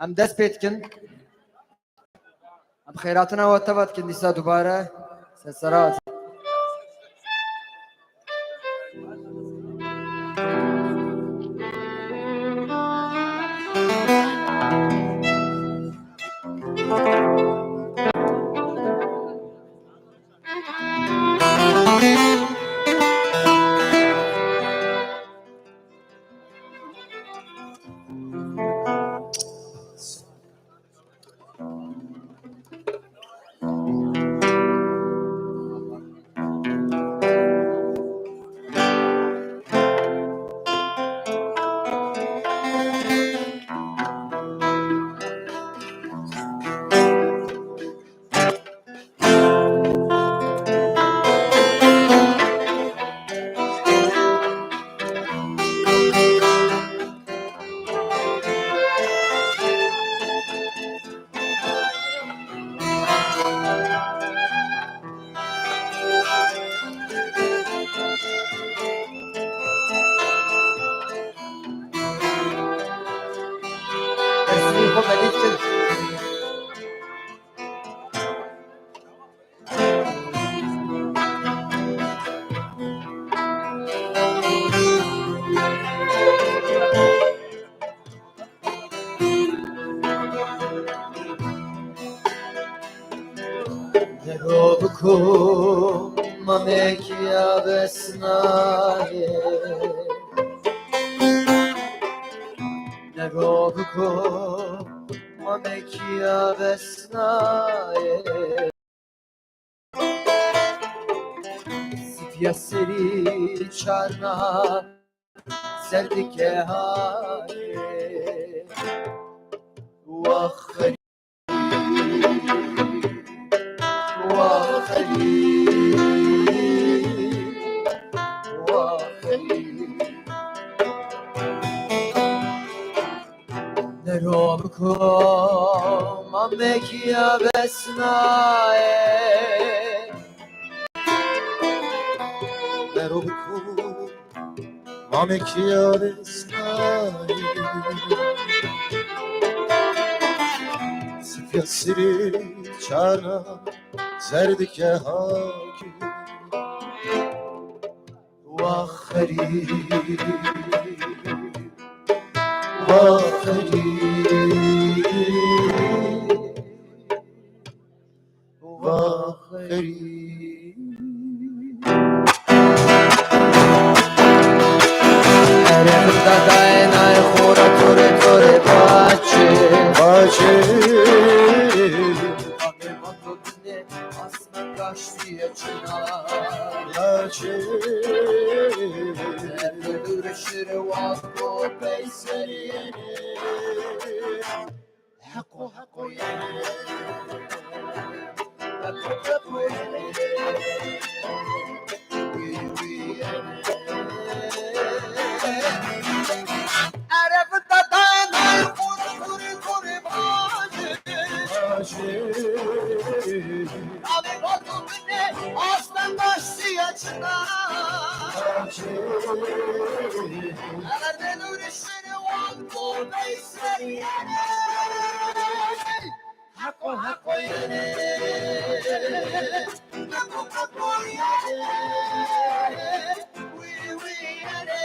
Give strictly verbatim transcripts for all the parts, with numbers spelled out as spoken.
Em dest pê dikin. Em xêratina we teva dikin dîsa dubare. Ser sera. Dersini xwe belî dikin. Nero biko, mamekî ya bes nayê. Nero biko, mamekî ya bes nayê. Sipiya serî çarna ser dike hayê. Wax xerî, wax xerî, wax xerî. Nero biko, mamekî ya bes nayê. Nero biko, mamekî ya bes nayê. Sipiya serî çarna ser dike hayê. Wax xerî, wax xerî, wax xerî. Erê xinda dayê nayê xora tore tore baçê. Baçê. Asma kaştiye çınar. Baçê. Dürüşür vakto peyseriyeni. Heko, heko yeni. Heko, heko yeni. Wî, wî yeni. Erê xinda dayê nayê xora tore tore baçê. Baçê. Abi batu bine aslan başı açına. Baçê. Eğer de nuri seni vakto beyser yere. Hako, hako yere. Hako, hako yere. Wî, wî yere.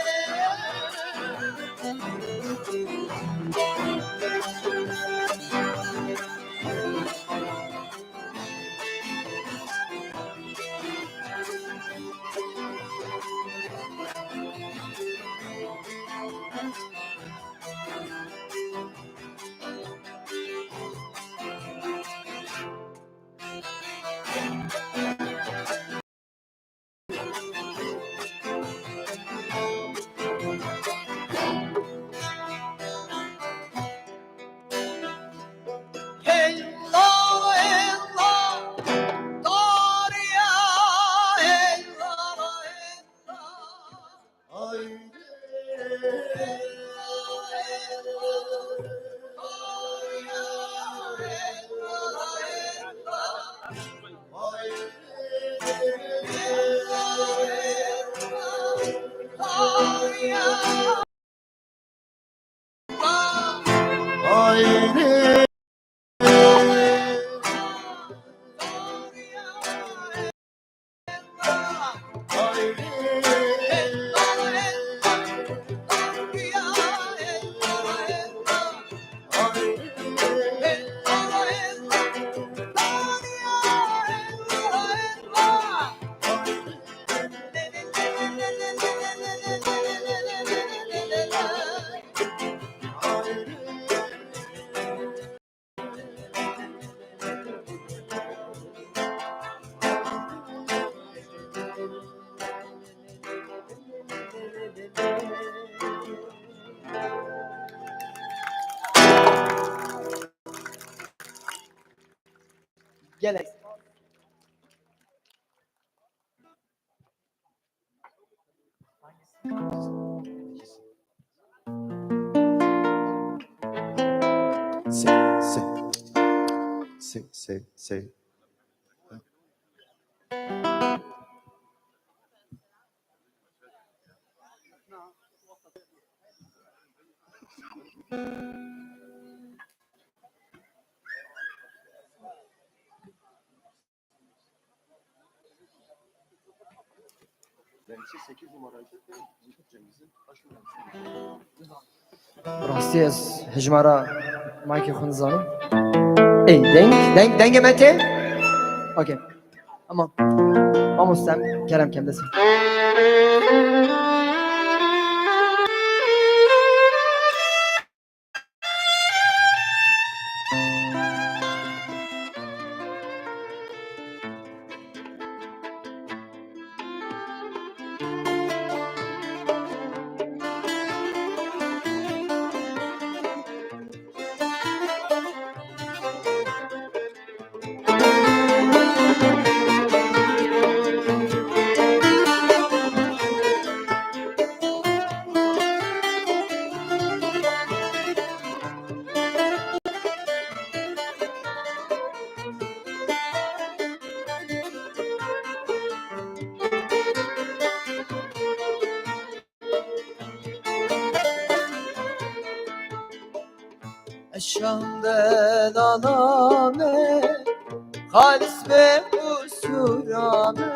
Gelek. Se, se. Se, se, se. Rastî ez hejmara maykê xwe nizanim. Ey, deng, deng, dengê me tê? Okey. Ama mamoste, kerem kem dest. Eşan delala me, xalis be qusura me.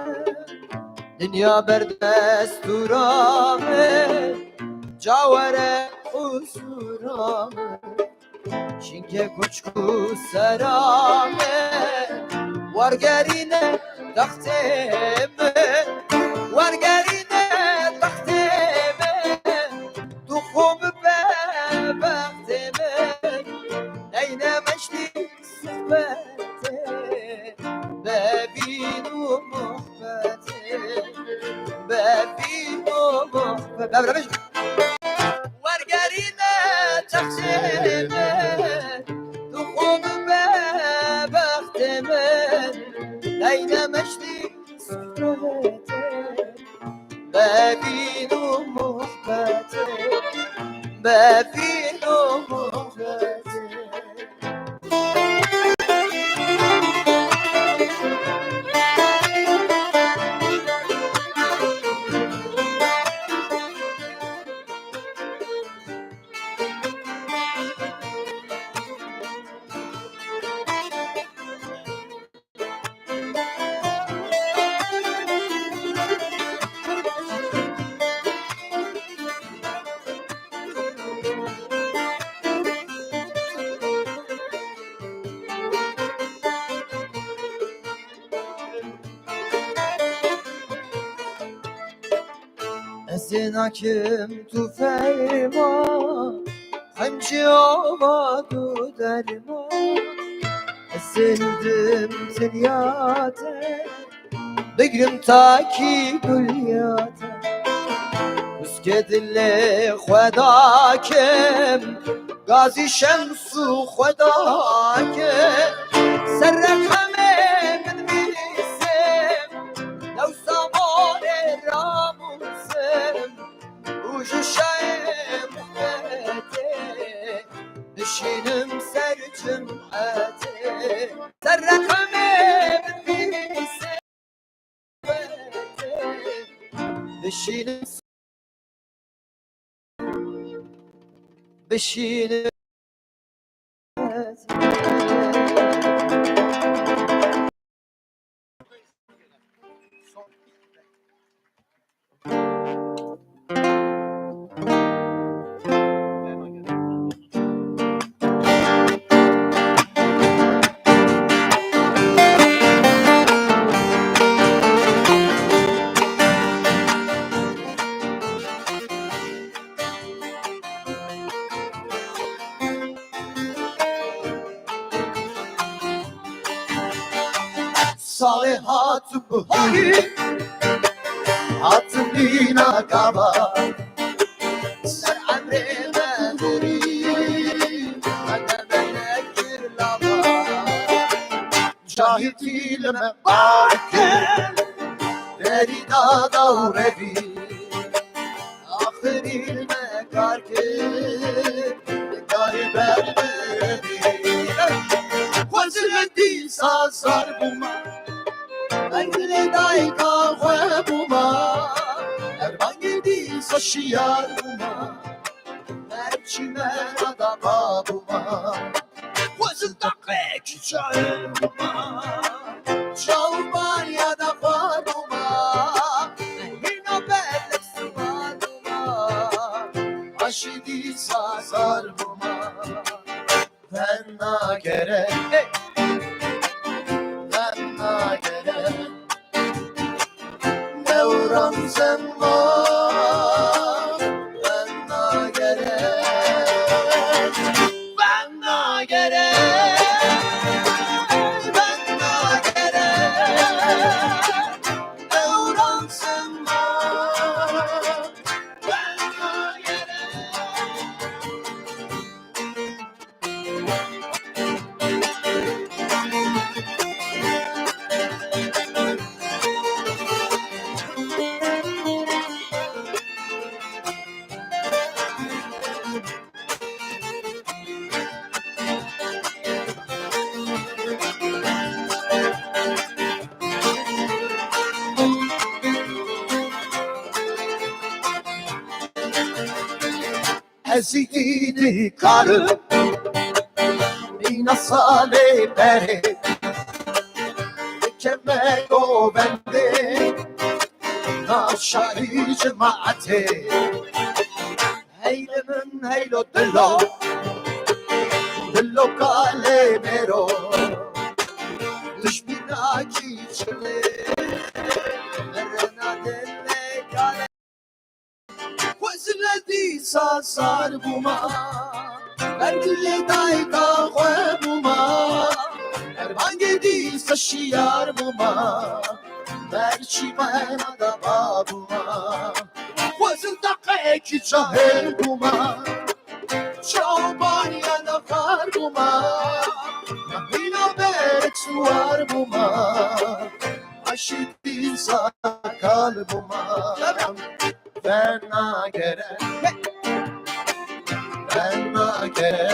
Dinya ber destûra me, cawere qusura me. Şînke kuçkû sera me, wergerîne textê me, wergerîne textê me. Tu xwe bibe bextê min, neyne meştî sohbetê, bevîn û muhbetê, bevîn û muhbetê. Wergerîne textê min, tu xwe bibe bextê min, neyne meştî sohbetê. Bevîn û muhbetê, bevîn û muhbetê. Ez ê nakim tu ferman, xencî ava tu derman. Ez ê nudim dinya te, bigrim takî gulya te. Uskê dilê xwe dakim, gazî şems û xwe dakim. Ser reqemê min bîsim, lewsa morê ramûsim. Û ji şayê muhbetê, bişînim ser cim'etê. Ser reqemê bibîse, bişînim, bişînim. Salê hat biharî, hat mîna gava. Ser emrê me hûrî, me demene kir lava. Cahîtî li me bar kir, derî da daw revî. Axirî me kar kir, karî ber bidî. Xwezile dîsa zar bûma, ber dilê dayika xwe bûma. Erbangê dîsa şiyar bûma, merçî me nada ba bûma. Xwezil deqekî cahil bûma, çaw bariya de xwar bûma. Hîna belek siwar bûma, aşî dîsa zar bûma. Venna gere, hey! Venna gere. Dewran zeman, venna gere, venna gere, venna gere. Dewran zeman, venna gere. Ez îdî dikarim mîna salê berê bikeme govendê naşarî cimaetê. Hey li min heylo dilo, dilo kalê mêro, dijmîna kî çilê, merena dilê kalê. Xwezile dîsa sar bûma, ber dilê dayika xwe bûma. Erbangê dîsa şiyar bûma, merçî me nada ba bûma. Xwezil deqekî cahil bûma, çaw bariya de xwar bûma. Mîna berek siwar bûma, aşî dîsa kal bûma. Venna gere, venna gere,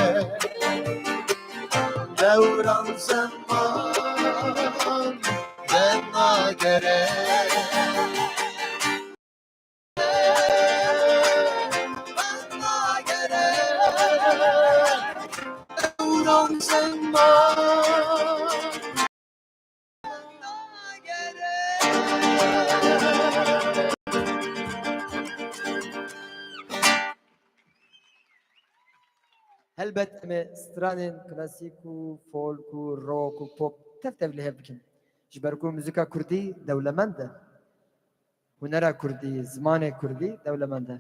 dewran zeman, venna gere, venna gere, dewran zeman. Helbet em ê stranên klasîk û folk û rock û pop tev tev li hev bikin. Ji ber ku muzîka kurdî dewlemend e. Hunera kurdî, zimanê kurdî dewlemend e.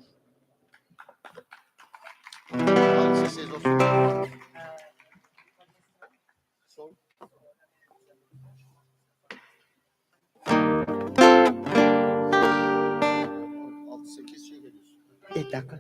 Altı sekiz şey geliyorsun. Bir dakika.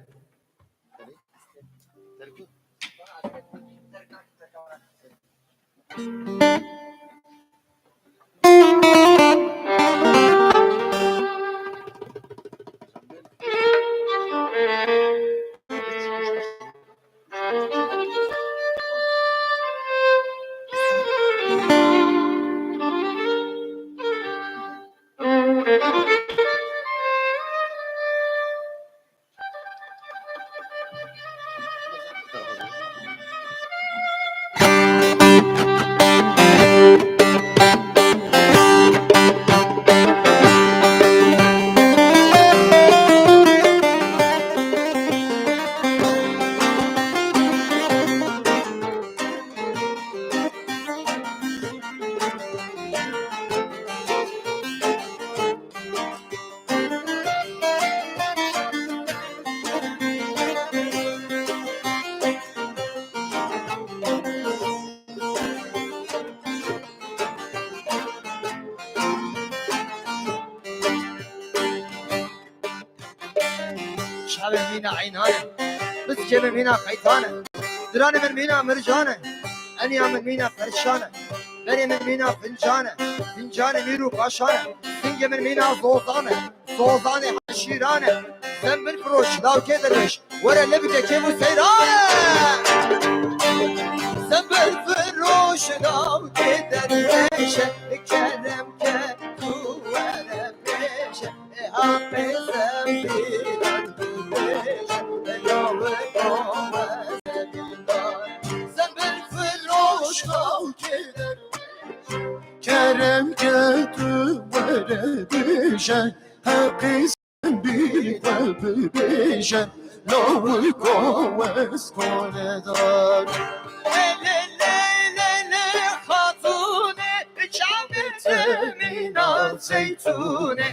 Çavê mîna eynan e, piskê min mîna qeytan e, diranê min mîna mircan e, eniya min mîna perşan e, berê min mîna fincan e, fincanê mîr û paşan e, singê min mîna zozan e, zozanê heşîran e, zembil firoş, lawkê derwêş, were lê bike kêf û seyran e. Zembil firoş, lawkê derwêş e, kerem ke tu were pêş e. Heqê zembîlan bibêje, lawê bawe zebîndar. Zembil firoş lawkê derwêş. Kerem ke tu were bêje, heqê zembîlan bibêje, lawê bawe koledar. Lê, lê, lê, lê, lê, xatûnê, çavê te mîna zeytûnê.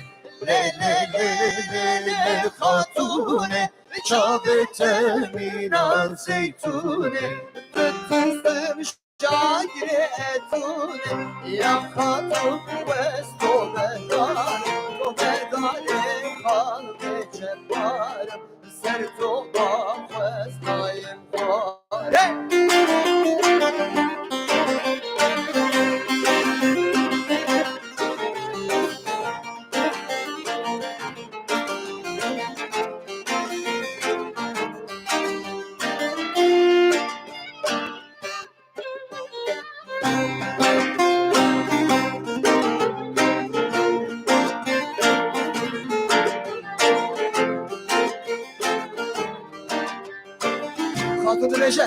Lê, lê, lê, lê, lê, xatûnê, çavê te mîna zeytûnê. Bitistim şairê etûnê, ya xatûn wes to bedar, to bedarê xalqê çepar. Ser to daxwestayim xware. Xatûn dibêje.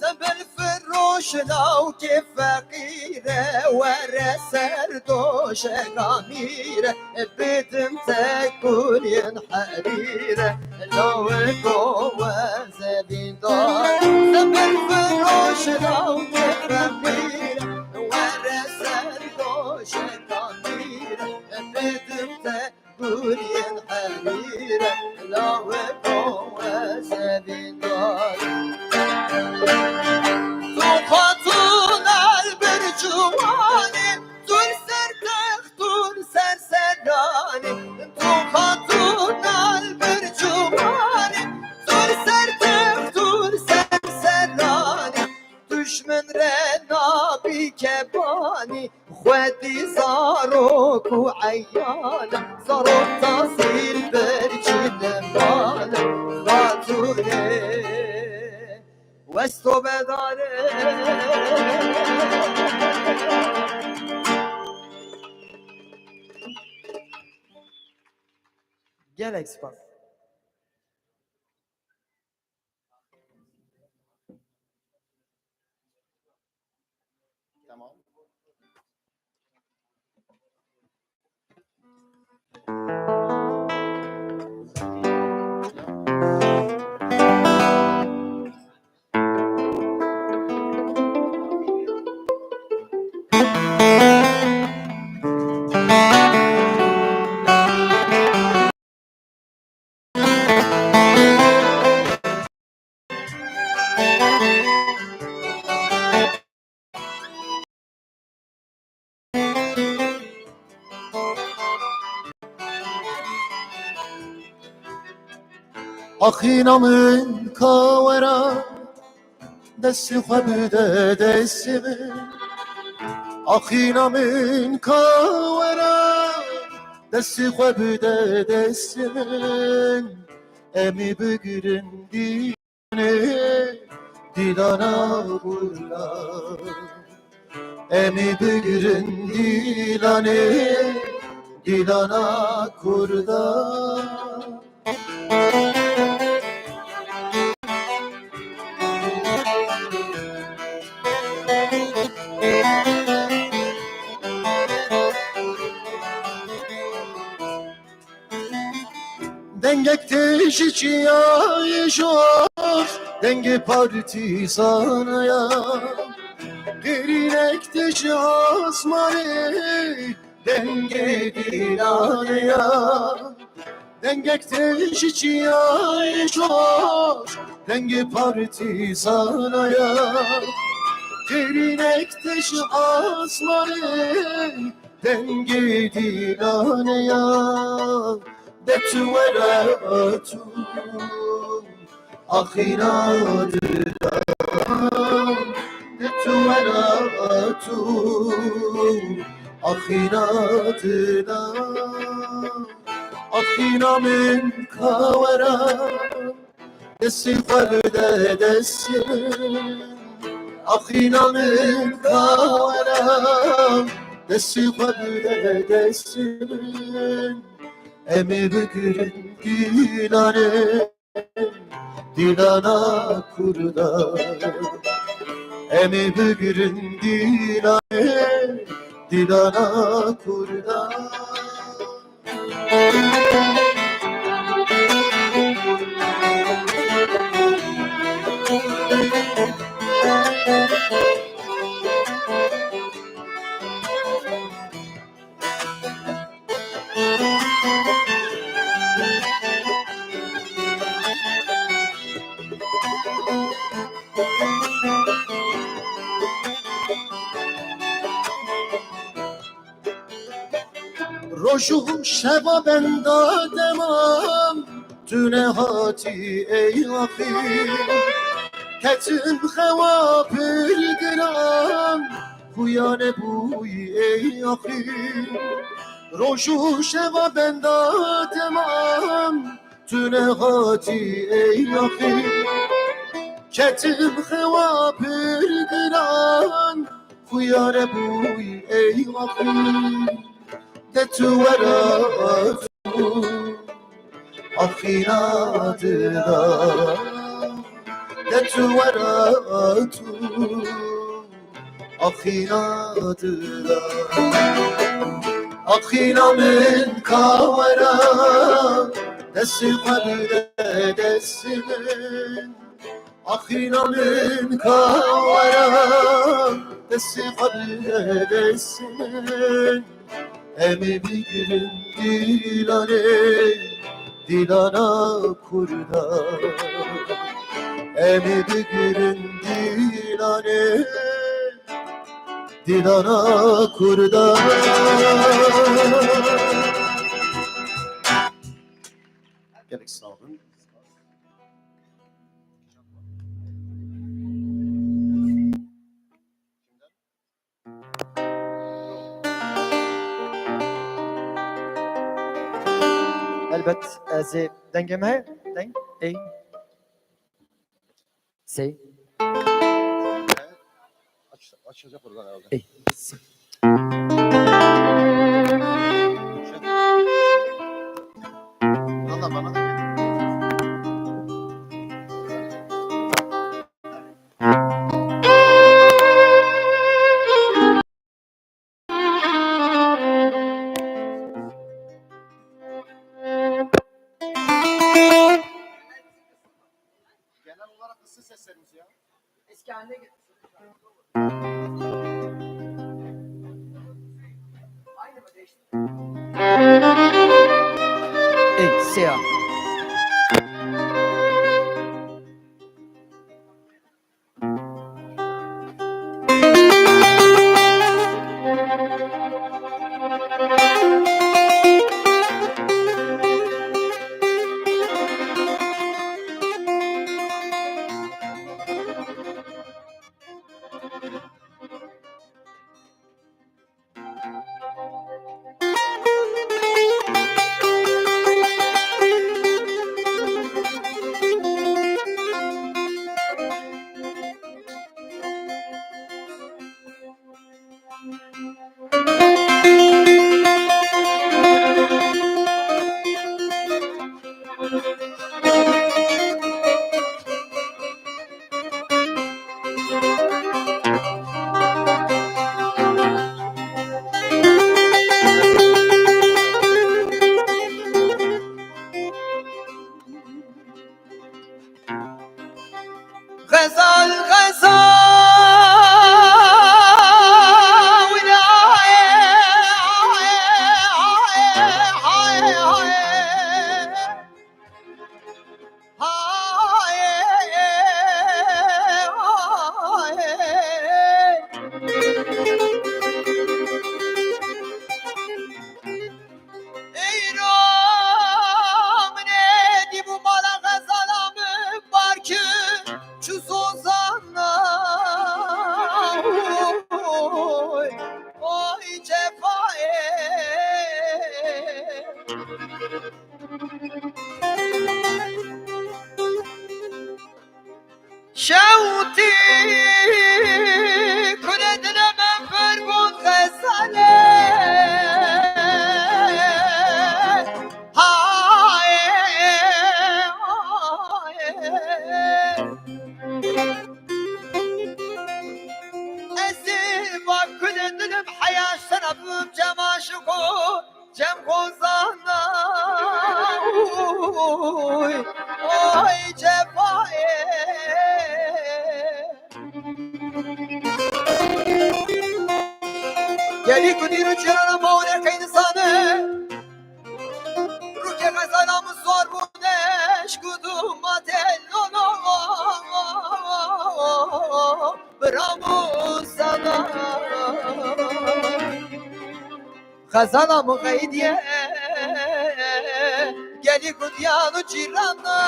Zembil firoş lawkê feqîre, were ser doşeka mîre, bidim te guliyên herîre, lawê bawe zebîndar. Zembil firoş lawkê feqîre, were ser doşeka mîre, bidim te guliyên herîre, lawê bawe zebîndar. Tu xatûn el bircuwanî, tu li ser text, tu li ser serranî. Tu xatûn el bircuwanî, tu li ser text, tu li ser serranî. Duşmin re nabî kebanî, xwedî zarok û eyan e, zarok tasîr berçî li mal e, xatûnê wes to bedar e. Gelek spas. Tamam. Axîna min ka wera, destê xwe bide destê min. Axîna min ka wera, destê xwe bide destê min. Em ê bigirin dîlanê, dîlana Kurda. Em ê bigirin dîlanê, dîlana Kurda. Dengek tê ji çiyayê şor, dengê partîzana ya. Qêrînek tê ji asmanê, dengê dîlanê ya. Dengek tê ji çiyayê şor, dengê partîzana ya. Qêrînek tê ji asmanê, dengê dîlanê ya. De tu were tu, axîna dida. De tu were tu, axîna dida. Axîna min ka were, destê xwe bide destê min. Axîna min ka were, destê xwe bide destê min. Em ê bigirin dîlanê, dîlana Kurda. Em ê bigirin dîlanê, dîlana Kurda. Roj û şeva benda demam, tu nehatî ey axî. Ketim xewa pir giran, xuya nebûyî ey axî. Roj û şeva benda demam, tu nehatî ey axî. Ketim xewa pir giran, xuya nebûyî ey axî. De tu were tu, axîna dida. De tu were tu, axîna dida. Axîna min ka were, destê xwe bide destê min. Axîna min ka were, destê xwe bide destê min. Em ê bigirin dîlanê, dîlana Kurda. Em ê bigirin dîlanê, dîlana Kurda. Gelek sağ olun. Elbet, ez ê dengê me heye. Deng. Ey. Sey. Aç, açacak oradan herhalde. Ey. Sey. Bana da, bana da. Genel olarak ısı seslerimiz ya. Eski haline getirsin. Aynı mı, değişti mi? Ey, seyah. Xezal, xezal. Tî kule dile me pir bûn xezale. Haye, haye. Ez ê va kule dilim heya sena bibim cem aşiqo. Cem Kozana, oy, oy cefayê. Gelî ku dîr û cîrana mawne qey dizane. Rûkê xezala min zor bûne, ji ku dû mate lo lo, bira Mûsana. Xezala min qeydiye, gelî ku diyan û cîrana.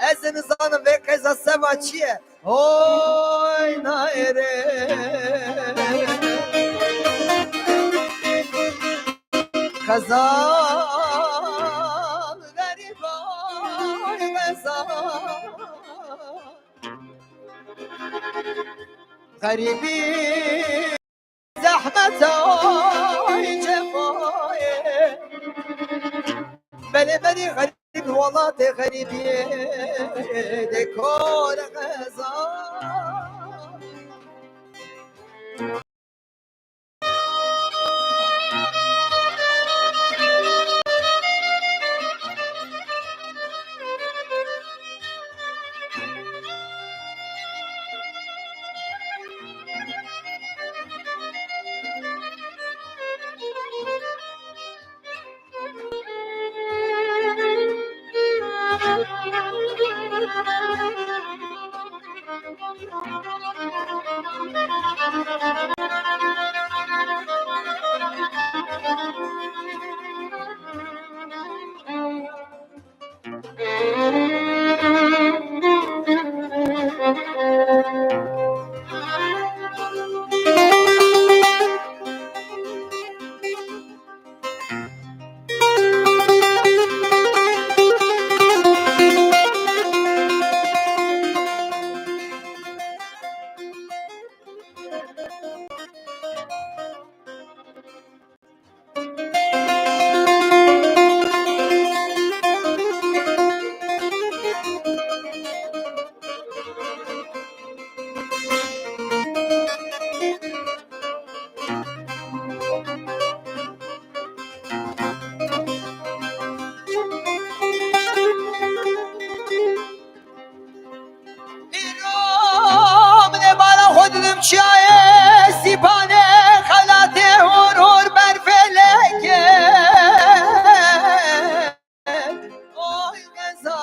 Ez nizanim vê qeza seba çi ye. Hoy nayê rê. Xezal xerîban, xezal. Xerîbî. Zehmet ay cefayê. Belê belê xerîb welatê xerîbiyê de kor xeza. Îro min ê bala xwe didim çiyayê Sîpanê, xelatê hor hor ber felekê. Oy xeza.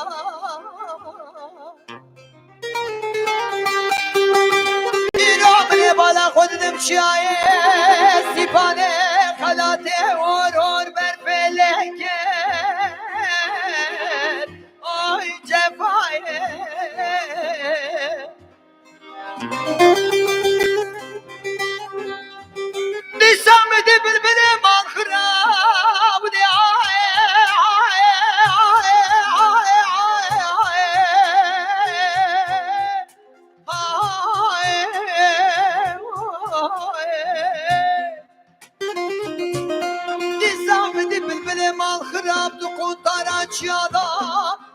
Îro min ê bala xwe didim çiyayê Sîpanê, xelatê hor hor ber felekê. Ay cefayê. Dîsa min dî bilbilê mal xirab dê, ay, ay, ay. Dîsa min dî bilbilê mal xirab di quntara çiya da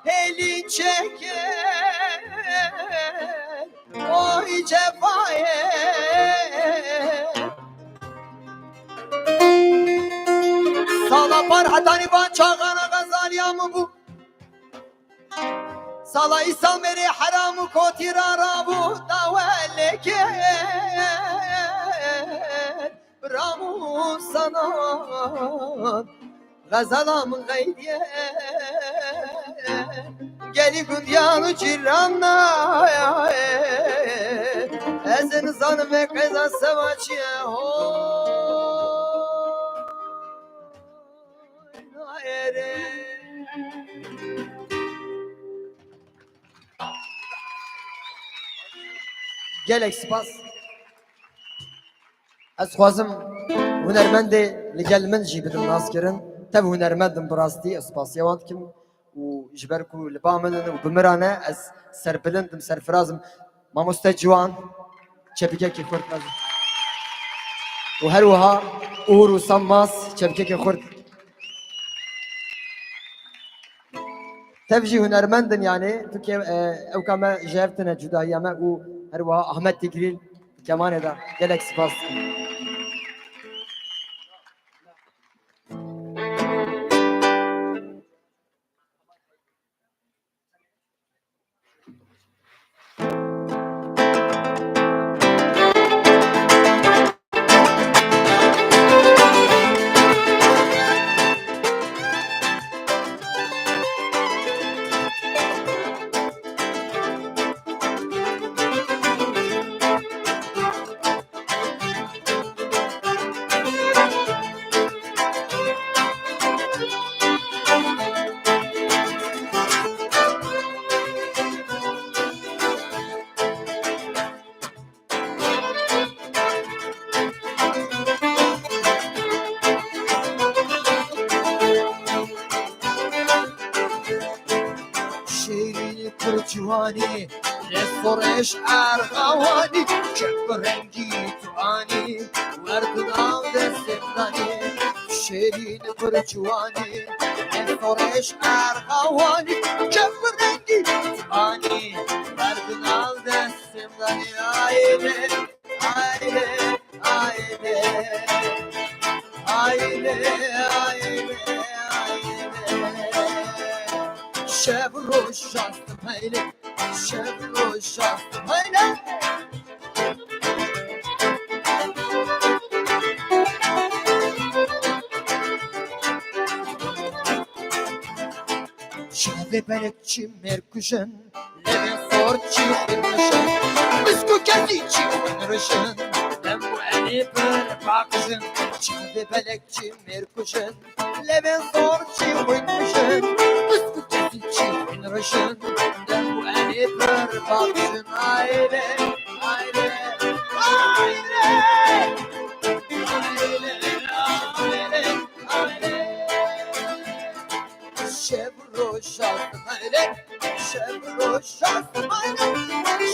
hêlî çêkir. Oy cefayê. Sala par hetanî van çaxana Xezaliya min bû. Sala îsal mêrê heram û kotî ra rabû dawelê kir. Ramû sanan xezala min qeydiye. Gelî gundiyan û cîrana ez nizanim vê qeza seba çi ye. Ho. Gelek spas. Ez dixwazim hunermendê li gel min jî bidim naskirin. Tev hunermend in bi rastî, ez spasiya wan dikim. û ji ber ku li ba min in û bi min re ne, ez serbilind im, serfiraz im. Mamoste Ciwan, çepikekî xurt mezin. Û her wiha Uğur û Sammas, çepikekî xurt. Tev jî hunermend in, yanî tu kê, e, ewka me ji hev tine, cudahiya me û her wiha Ahmet Tigrîl kemanê de. Gelek spas dikim. Şêrîn pir ciwanî, lê soreş erxawanî, çek bi rengî tu anî, werdin av destê min danî. Şêrîn pir ciwanî, lê soreş erxawanî, çek bi rengî tu anî, werdin av destê min danî. Ayrı, ayrı, ayrı. Ayrı, ayrı, ayrı. Şev roj şast meyle, şev roj şast meyle. Şevê belek çi mêr kujin, levên sor çi xwîn rişin, bisk û kezî çi xwîn rişin, dem û enê pir paqijin. Şevê belek çi mêr kujin, levên sor çi xwîn rişin, bisk û kezî çi xwîn rişin, dem û enê pir paqijin. Ayrı, ayrı, ayrı. Ayrı, ayrı, ayrı. Şev roj şast meyle, şev roj şast meyle,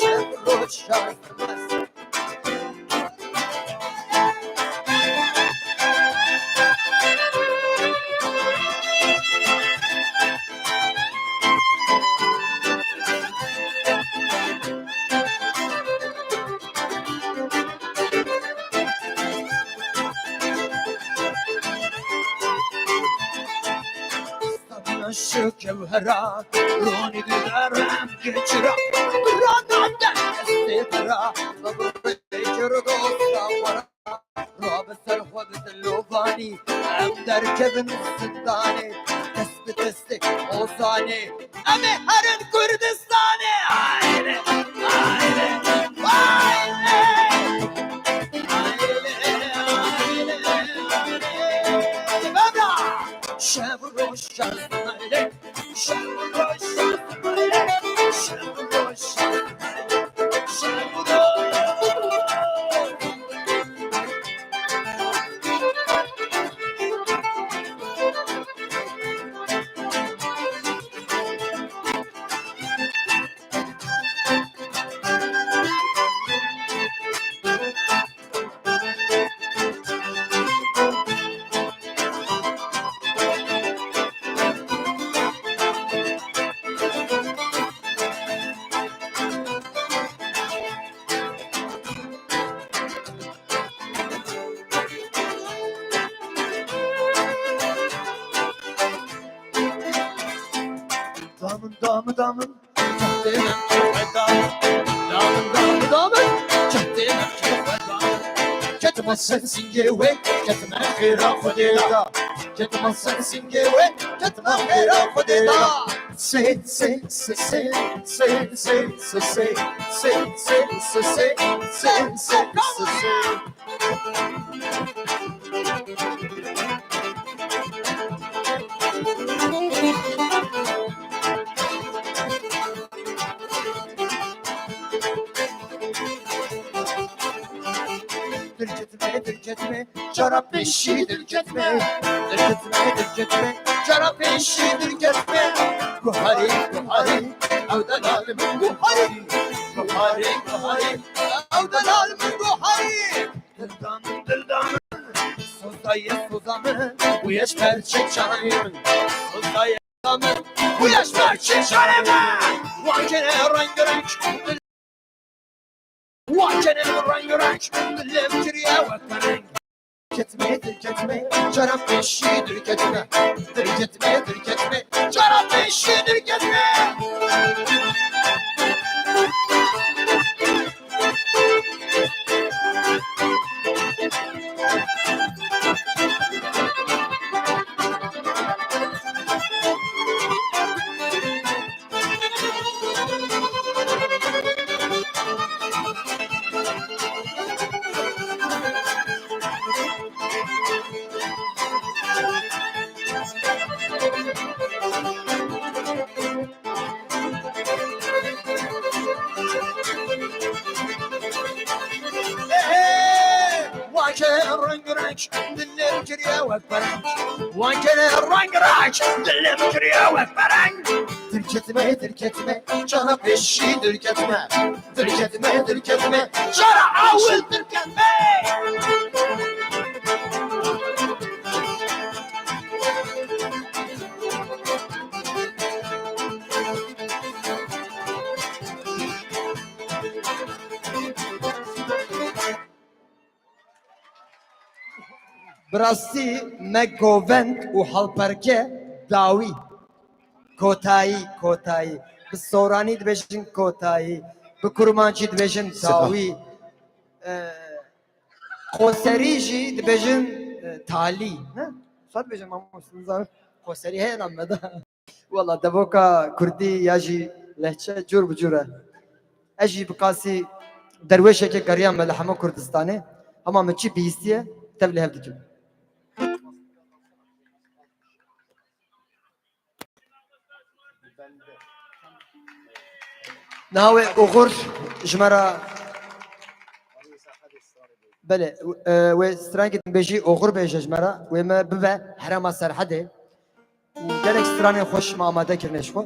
şev roj şast meyle. Şikewhera, ronî dide rengê çira, rana destê bira, bibirê kir dosta xwe ra, ra bi ser xwe bidin lovanî, ew derkevin zindanê, dest bi destê ozanê, em ê herin Kurdistanê. Ayrı, ayrı, ayrı. Ayrı, ayrı, ayrı. Baba! Şev roj şast meyle, şev roj şast meyle, şev roj şast meyle, şev roj. Damın, damı, damın. Çaktê me çi xwe da, damın, damın, damın. Çaktê me çi xwe da. Ketime ser singê wê, ketime xêra Xwedê da. Ketime ser singê wê, ketime xêra Xwedê da. Sê, sê, sê, sê. Dirketme, cara pêşî dirketme. Dirketme, dirketme, cara pêşî dirketme. Guharî, guharî, ew delal min guharî. Guharî, guharî, ew delal min guharî. Dilda min, dilda min, soza ye soza min, û ye ji ber çek çanê min. Soza ye soza min, û ye ji ber çek çanê min. Wan kene reng reng, Wan kene reng reng, dilê min kiriye wek pereng. Dirketme, dirketme, cara pêşî dirketme. Dirketme, dirketme, cara pêşî dirketme. Wan kene reng reng, dilê min kiriye wek pereng. Wan kene reng reng, dilê min kiriye wek pereng. Dirketme, dirketme, cara pêşî dirketme. Dirketme, dirketme, cara ewil dirketme. Bi rastî me govend û halperke dawî. Kotayî, kotayî. Bi soranî dibêjin kotayî. Bi kurmancî dibêjin dawî. Ee, qoserî jî dibêjin, e, talî. Ne? Wisa dibêjin mamoste, nizanim. Qoserî heye nameda. Wela devoka kurdî ya jî lehçe cûr bi cûr e. Ez jî bi qasî derwêşekê geriyame li hemû Kurdistanê. Hema min çi bihîstiye, tev li hev dikim. Niha wê oxir ji me re, belê, e, wê strengê dembêjî oxir bêje ji me re, wê me bibe herêma Serhedê. Û gelek stranên xweş me amade kirine ji xwe.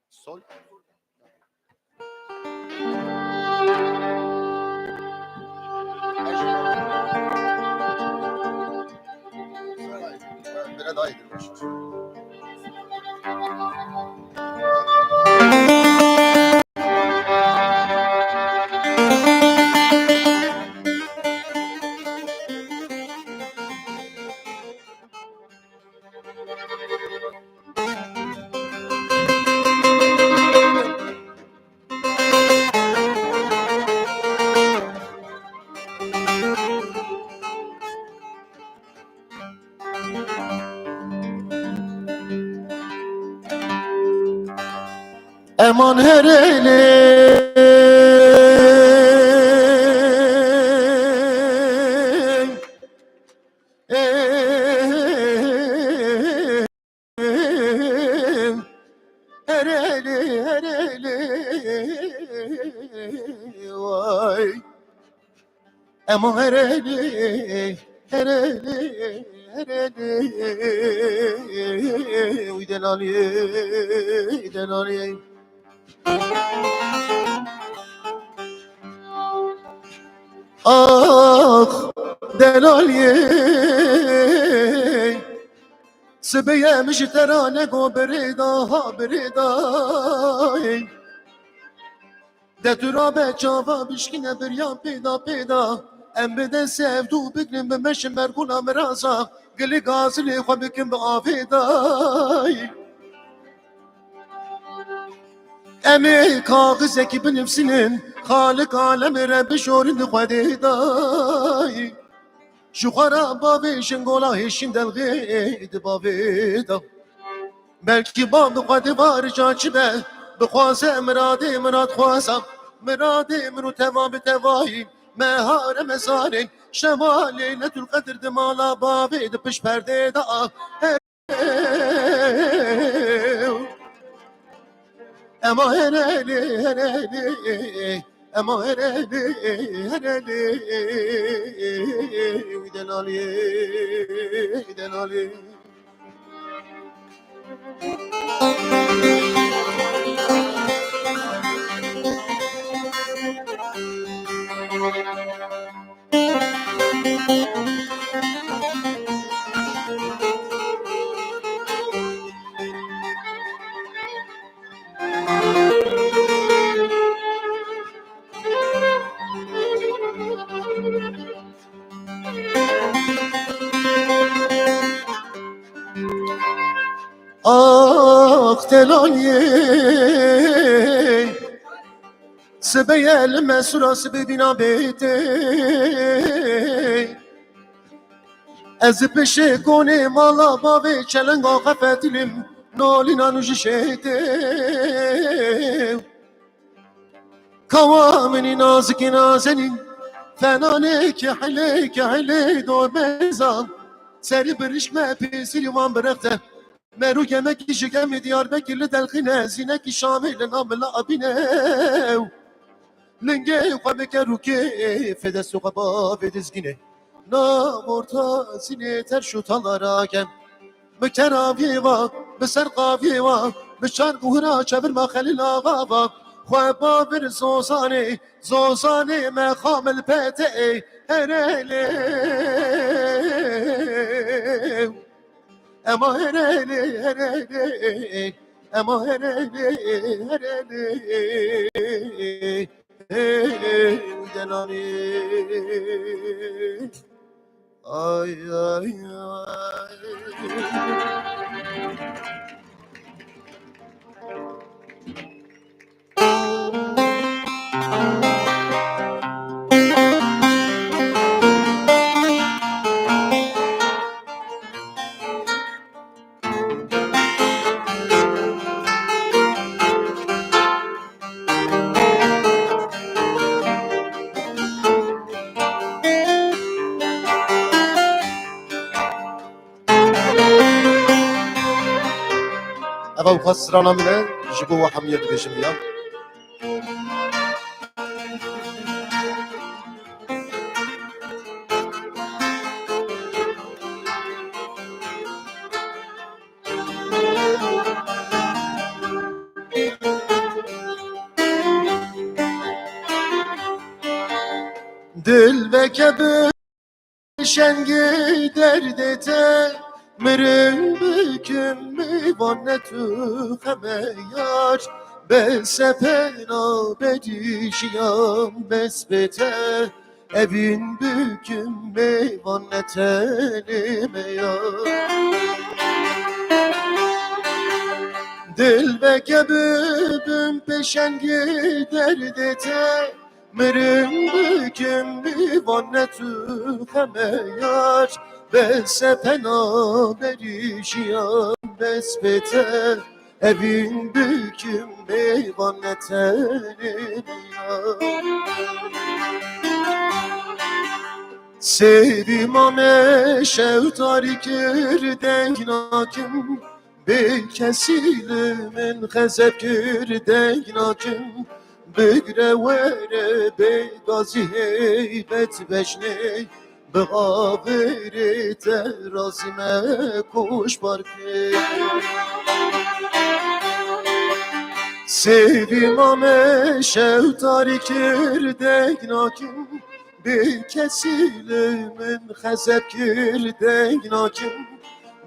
Sol. Eman herêlê. Herêlê, herêlê, way. Ema herêlê, herêlê, herêlê. Uy delalê, delalê. Ax, delalê. Sibê ye min ji te re nego birêda, ha birêda. De tu rabe çava bişkîne biryan pêda pêda. Em bi destê hevdû bigrin bi meşin bergûna miraza. Gilî gazilê xwe bikin bi avê dayî. Em ê kaxizekî binivsînin, Xalik alemê re bijorin di Xwedê dayî. Ji xwe re bavêjin gola hêşîn delxê di bavê de. Belkî bav bi xwe diva rica çi be, bixwaze miradê miradxwaza, miradê min û teva bi tevayî, meha Remezanê, şevalê Leyletulqedir di mala bavê di pişt perdê de a. Ema herêlê, herêlê, Ema herelê, herelê, delalê, delalê. Ax telaliyê, sibê ye li me sura sibê bîna bêtê. Ez pişê konê mala bavê çelenga xefetilîm, nolîna nû ji şêtê. Kawa minî nazikî nazenî, fenanê kehilê kehilê dormezan. Serî birişme pêsirî wan birexte. Merû gemekî ji gemî Diyarbekir li delxîne, zînekî Şamê li namila abîne. Lingê xwe bike rûkê, fê destû xwe bavê dizgînê. Nav orta zînê terş û talara ke. Bi keraviyê va, bi ser qaviyê va, bi çar guhira çevirma Xelîl Axa va. Xwe bavir zozanê, zozanê me xamil pete ê herelê. Ema herelê, herelê, ema herelê, herelê. Ey, ey, delalê. Ay, ay, ay. Eva û xwe strana min e, ji bo we hemiyê dibêjim ya. Dil veke bi şengê derdê te, mirin bikim mêvan ne tu xeme yar, be sepena berî jiyan bes be te. Evîn bikim mêvan ne tenê me ya. Dil veke bibim pêşengê derdê te. Mirin bikim mêvan ne tu xeme yar. Be sepena berî jiyan bes be te. Evîn bikim mêvan ne tenê ya. Sêvî mame şew tarî kir deng nakim, bê kesî li min xezeb kir deng nakim, bigre were bê gazî heybet bejnê. Bi avêrê te razî me koş parkê. Sêvî mame şew tarî kir deng nakim. Bê kesî li min xezeb kir deng nakim.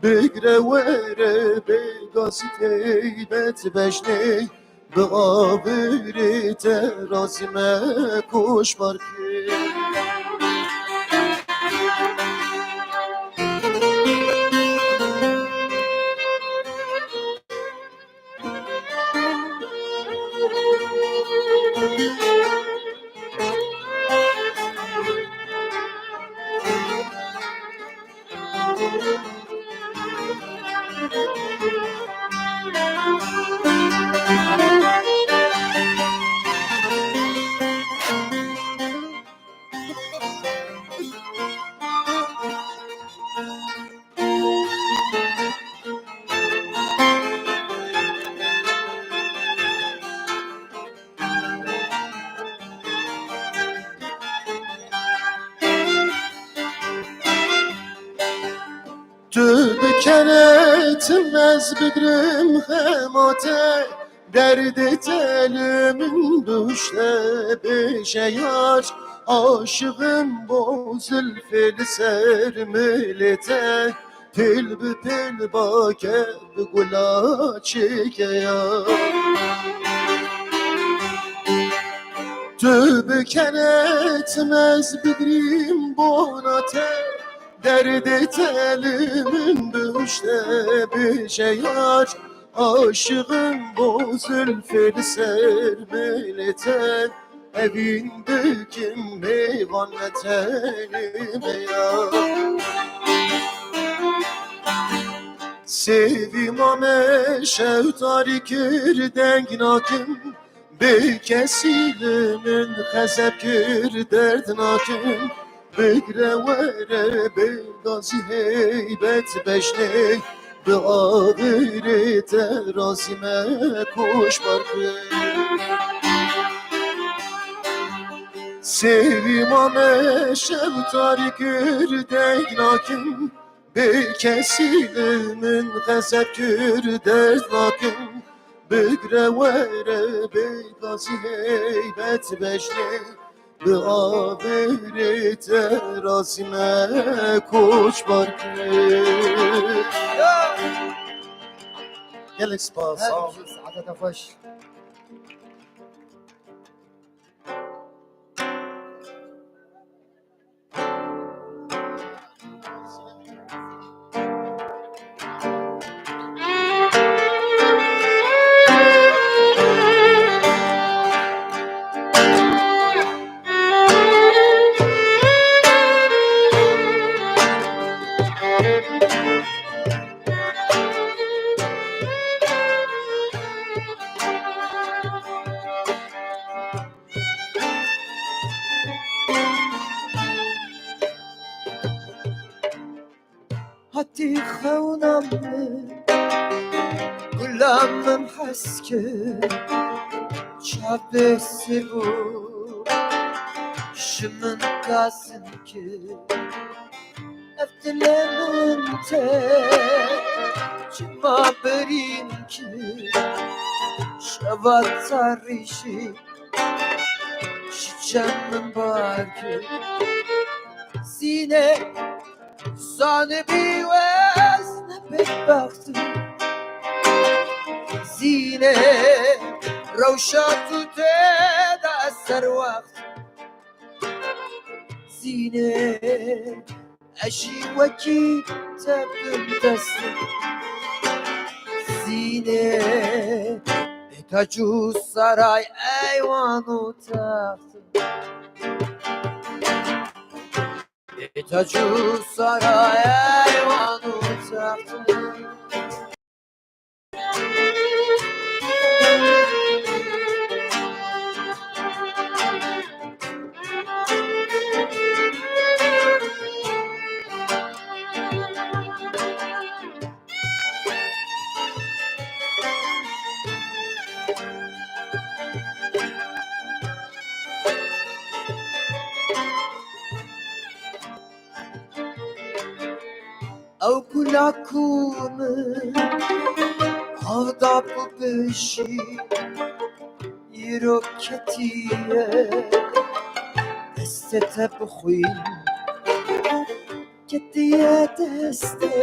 Bigre were bê gazî teybet bejnê. Bi avêrê te razî me koş parkê. Tu bikene tim ez bigrim xema te, derdê te li min bihuşte bêje yar. Aşiqim bo zilfê li ser milê te, pil bi pil bake bi gula çêke ya. Tu bikene tim ez bigrim bona te, derdê te li min bihuşte bêje yar. Aşiqim bo zilfê li ser milê te, evîn bikim mêvan me tenê me ya. Sêvî ma me şev tarî kir deng nakim, bê kesî li min xezeb kir derd nakim. Bigre were bê gazî heybet bejnê, bi avêrê te razî me koçbar kir. Sêvî ma me şev tarî kir deng nakim, bê kesî li min xezeb kir derd nakim. Bigre were bê gazî heybet bejnê, bi avêrê te razî me koçbar kir. Gelek spas. Her saeteke xweş. Hatî xewna min, gula min hez kir, çavê sir bû, ji min gazin kir. Ev dilê min te çima birîn kir, şeva tarî jî ji çem min bar kir. Zîne, zanibî wez ne bêbext im. Zîne, rewşa tu tê de ez serwext. Zîne, ez jî wekî te bindest im. Zîne, bê tac û saray, eywan û text. Bê tac û saray, eywan û text. Ew gula ku min av dabû bijî, îro ketiye destê te bixwîn. Ketiye destê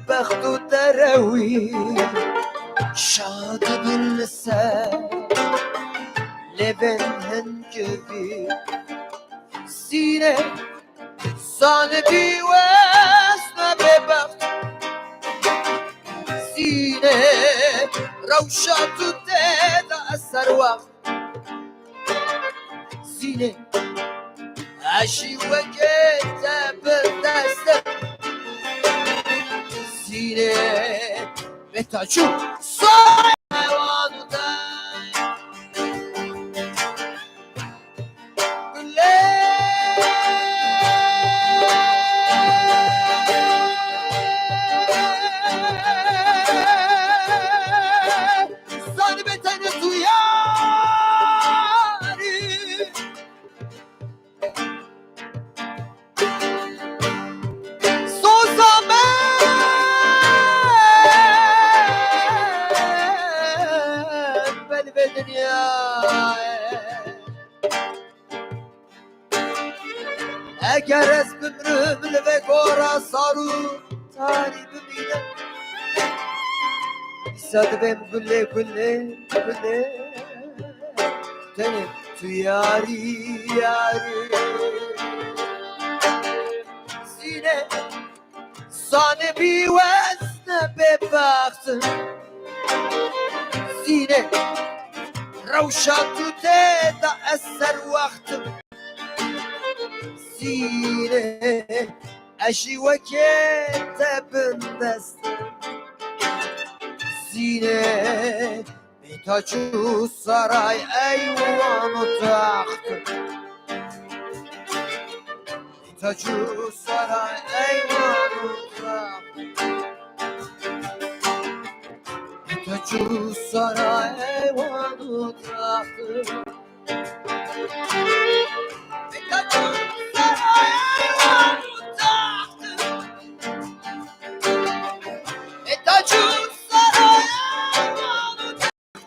bext û derewî, şa dibin li ser lêvên hingivî. Zîne, zanibî wez me bêbext. Zîne, rewşa tu tê de ez serwext. Zîne, ez jî wekê te bindest im. Zîne, bê tac û saray, eywan û text. Gulê, zanibê tenê tu yar î. Soz Eger ez bimrim li vê gora sar û tarî bimînim, dîsa dibêm gulê, gulê, gulê. Tenê tu yarî, yarî. Sîne Zanibî wezne bêbextim. Sîne rewşa tu tê de ez serwext im. Sîne ez jî wekê te bindest im. Sîne bê taç û saray eywan û text im. Taç û saray eywan û text. Taç û saray eywan û text. Taç û saray eywan û text. Taç û saray eywan û text.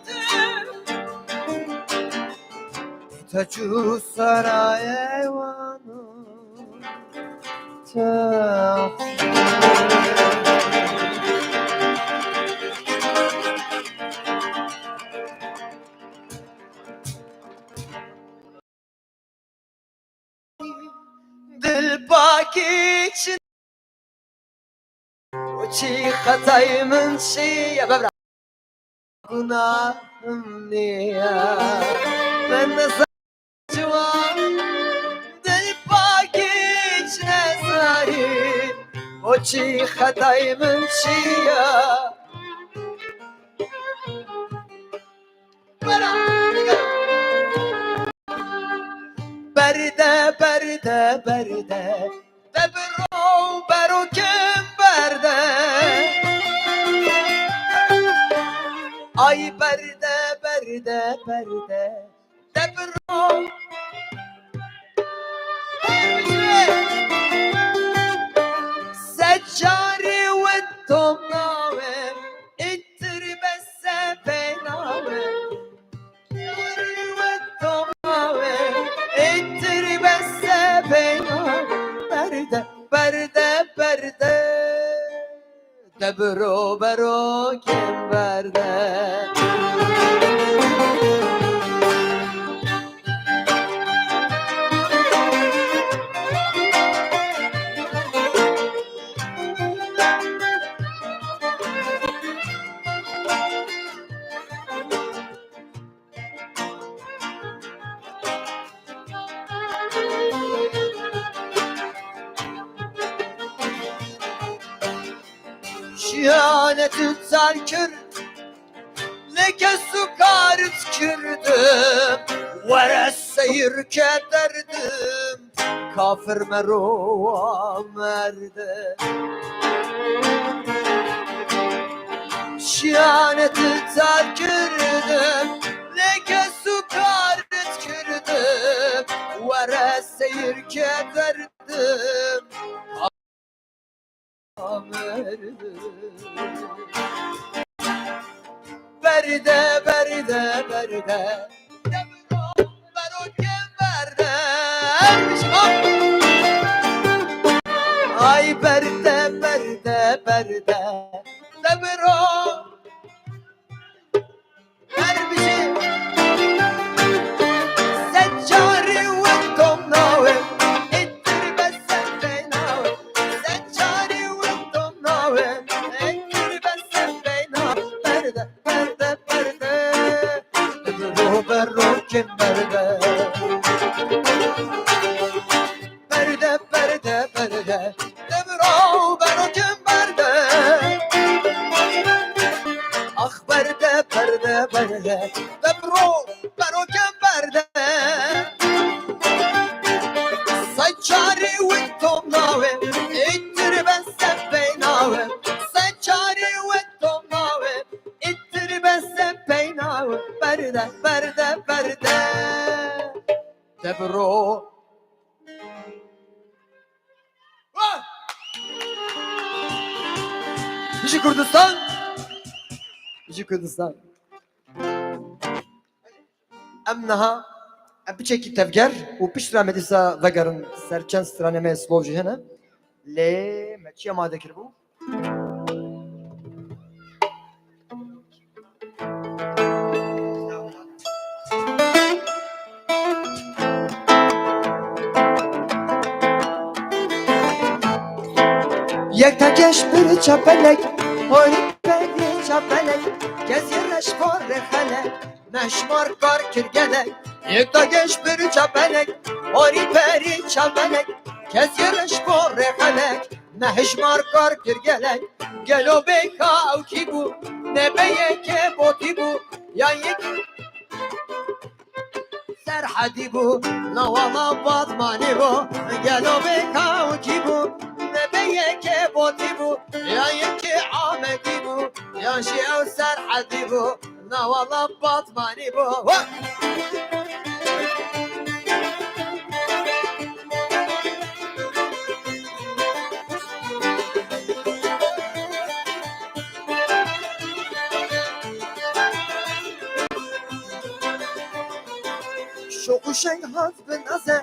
Taç û sarayê wan û text. Dil pakî çi, çi xetayê min çi ye, bebra. Gunahim niye. Min nizan ciwan, dil pakî çi nezayî. O çi xetayê min çi ye. Berde, berde, berde. De biro bero kim berde. Ay berde, berde, berde. De biro. Secarî win tom nawe. Intir bese bênawe. Berde, berde, berde. De biro bero kêm berde. Şiyanet tar kir, leke sukarit kirdim, were seyir ke derdim. Kafir mero merde. Şiyanet tar kirdim, leke sukarit kirdim, were seyir ke derdim. Berde, berde, berde. Bero kim berde. Ay berde, berde, berde. De biro. Her bir şey. Sen çare ve tomnawe. Ettir ben sen fena. Sen çare ve tomnawe. Ettir ben sen fena. Berde. Berde, berde, debro bero kim berde. Berde, berde, berde, debro bero kim berde. Ah berde, berde, berde, debro bero kim berde. Sen çare win tom nawe, ittir ben sen beynawe. Sen çare win tom nawe. Ittir bese peynawe, berde, berde, berde. Debro. Wah! Ji Kurdistan. Ji Kurdistan. Em niha Em piçekî tevger û piştre me dîsa vegerin ser çend stranê me slov jî hene. Lê me çi amade kiribû? Yek te geş bir çapelek, horî perî çapelek, kes yê reş xwe rê xelek. Mehşmar kar kir gelek, yek te geş bir çapelek, horî perî çapelek, kes yê reş xwe rê xelek. Mehşmar kar kir gelek, gelo bêka ew kî bû, nebe yekê botî bû, ya yek Serhedî bû, na wala Batmanî bû, gelo bêka ew kî bû, nebe yekê botî bû, ya yekê Amedî bû, ya jî ew Serhedî bû, na wala Batmanî bû. Wa! Şoq û şeng hat bi naze,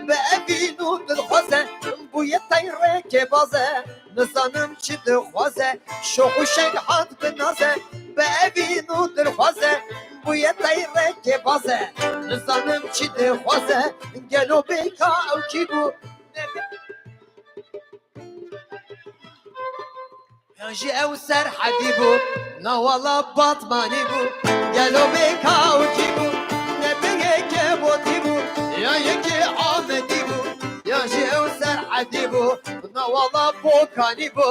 bi evîn û dilxwaze, bûye teyrekê baze, nizanim çi dixwaze. Şoq û şeng hat bi naze, bi evîn û dilxwaze, bûye teyrekê baze, nizanim çi dixwaze. Gelo bêka ew kî bû? Yan jî ew Serhedî bû, na wala Batmanî bû. Gelo bêka ew kî bû? Ne bê yekê Botî bû, ya yekê Amedî bû, yan jî ew Serhedî bû, na wala Bokanî bû.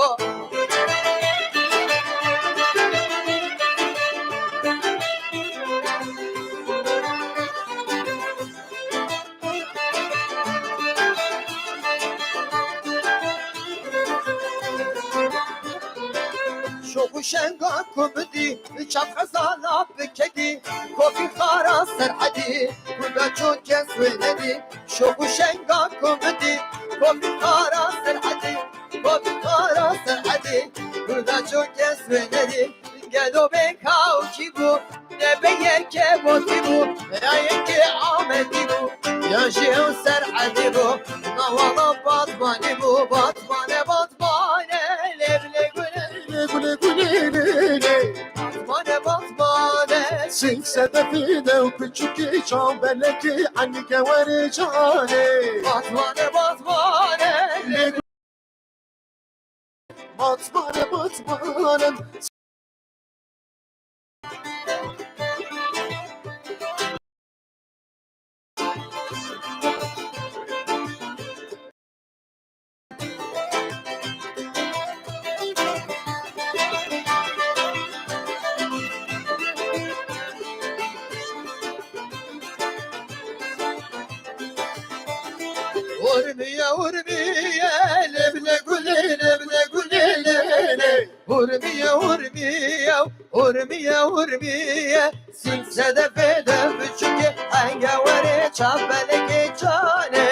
Şoq û şenga ku bidî, çav xezala bi kedî, kovî xara Serhedî, ku da ço kes wê nedî. Şoq û şenga ku bidî, kovî xara Serhedî, kovî xara Serhedî, ku da ço kes wê nedî. Gelo bêka ew kî bû? Ne bê yekê Botî bû, ya yekê Amedî bû, ya jî ew Serhedî bû. Na wala Batmanî bû, Batmane, Batmane, lê bilê gulê. Lê gulê gulê lê lê. Batmane, Batmane. Sing sedefî dew piçûkî çav belekî enî gewerê canê. Batmane, Batmane, lê Batmane, Batmane. Urmiye, urmiye, lebne gule, lebne gule, le, le. Urmiye, urmiye, urmiye, urmiye. Sîk sedefê de biçûkê, henge werê çapelekê canê.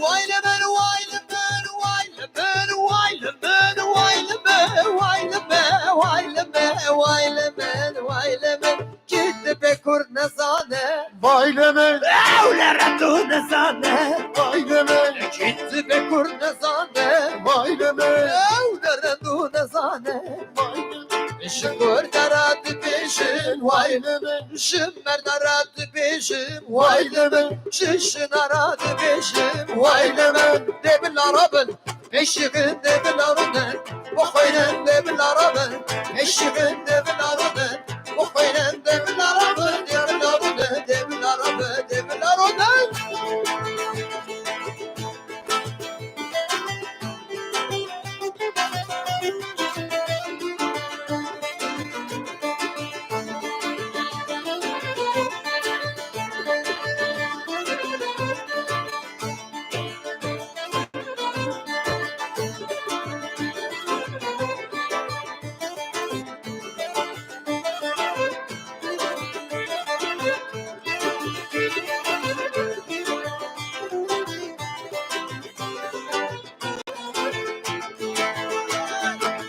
Vay li min, vay li min, vay li min, vay li min, vay li min, vay li min, vay li min, vay li min, vay li min. Kî dibe kur nezane. Vay li min. Ew li redo nezane. Vay li min. Kî dibe kur nezane. Vay li min. Ew li redo nezane. Vay li min. Ji gordara dibêjin, vay li min. Ji merdara dibêjin, vay li min. Ji jinara dibêjin, vay li min. Dê bila rabin, eşiqin dê bila rûnin, bixwînin dê bila rabin. Eşiqin dê bila rûnin, bixwînin dê bila rabin, dê bila rûnin, dê bila rabin, dê bila rûnin.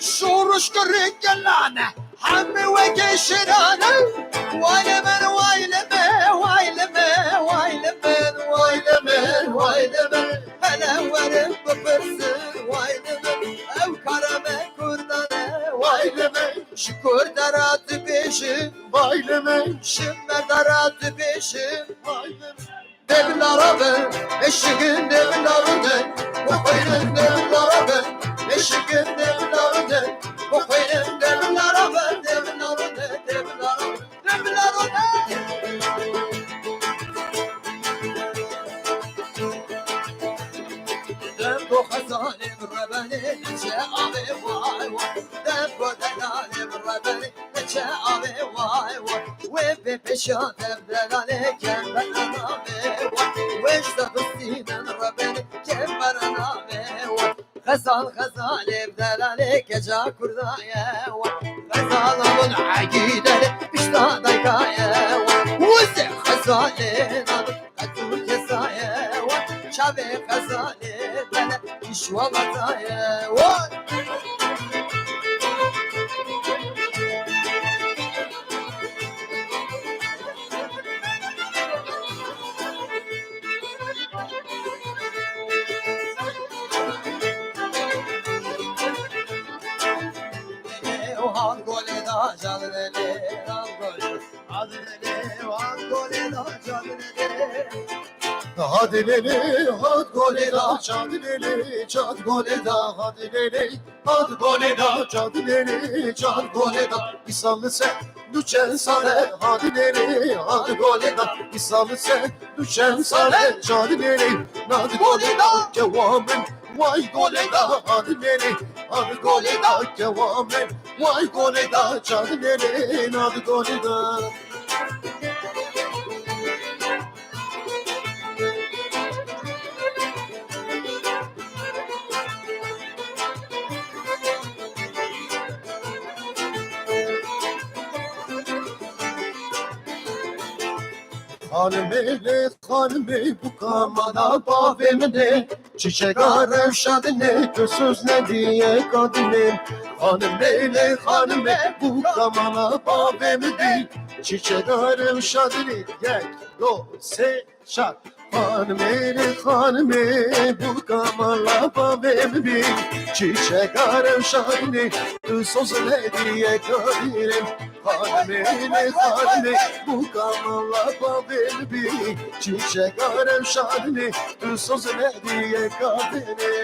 Şoruş kirî gelane, hemî wekî şirane. Way li min, way li min, way li min, way li min, way li min, way li min. Hele werin bipirsin, way li min. Ew kara me kurdane, way li min. Ji kurda re dibêjin, way li min. Ji merda re dibêjin, way li min. Devlara be, eşigin devlara be, bu xeyrin devlara be, eşigin devlara be, bu xeyrin devlara be, devlara be, devlara be, devlara be. Dem bo xezalê bi rebenê, çe avê vay vay. Dem bo delalê bi rebenê, çe avê vay vay. Wê bê pêşiya dev delalê kember navê vay. Wê ji te bistînin rebenê kember navê vay. Xezal xezalê bi delalê keça kurdaye vay. Xezal abin egîderê pişta daykaye vay. Wizê xezalê nabin. Qetû kesaye we, çavê xezalê bele, kîşwalataye we. Hat golê da cadilê, hat golê. Hat lêlê, hat golê da cadilê. Hat lêlê, hat golê da cadilê, cad golê da hat lêlê. Hat golê da cadilê, cad golê da. Îsal li ser du çend sale hat lêlê, hat golê da. Îsal li ser du çend sale cadilê, nad golê da kewa min. Way golê da hat lêlê, hat golê da kewa min. Way golê da cadilê, nad golê da. Xanimê lê xanimê, bûka mala bavê min e. Çiçeka rewşa dinê, tu soz nediye kadinê. Xanimê lê xanimê, bûka mala bavê min e. Çiçeka rewşa dinê, yek, do, sê, çar. Xanimê lê xanimê, bûka mala bavê min bî. Çiçeka rewşa dinê, tu soz nediye kadinê. Xanimê lê xanimê, bûka mala bavê min bî. Çiçeka rewşa dinê, tu soz nediye kadinê.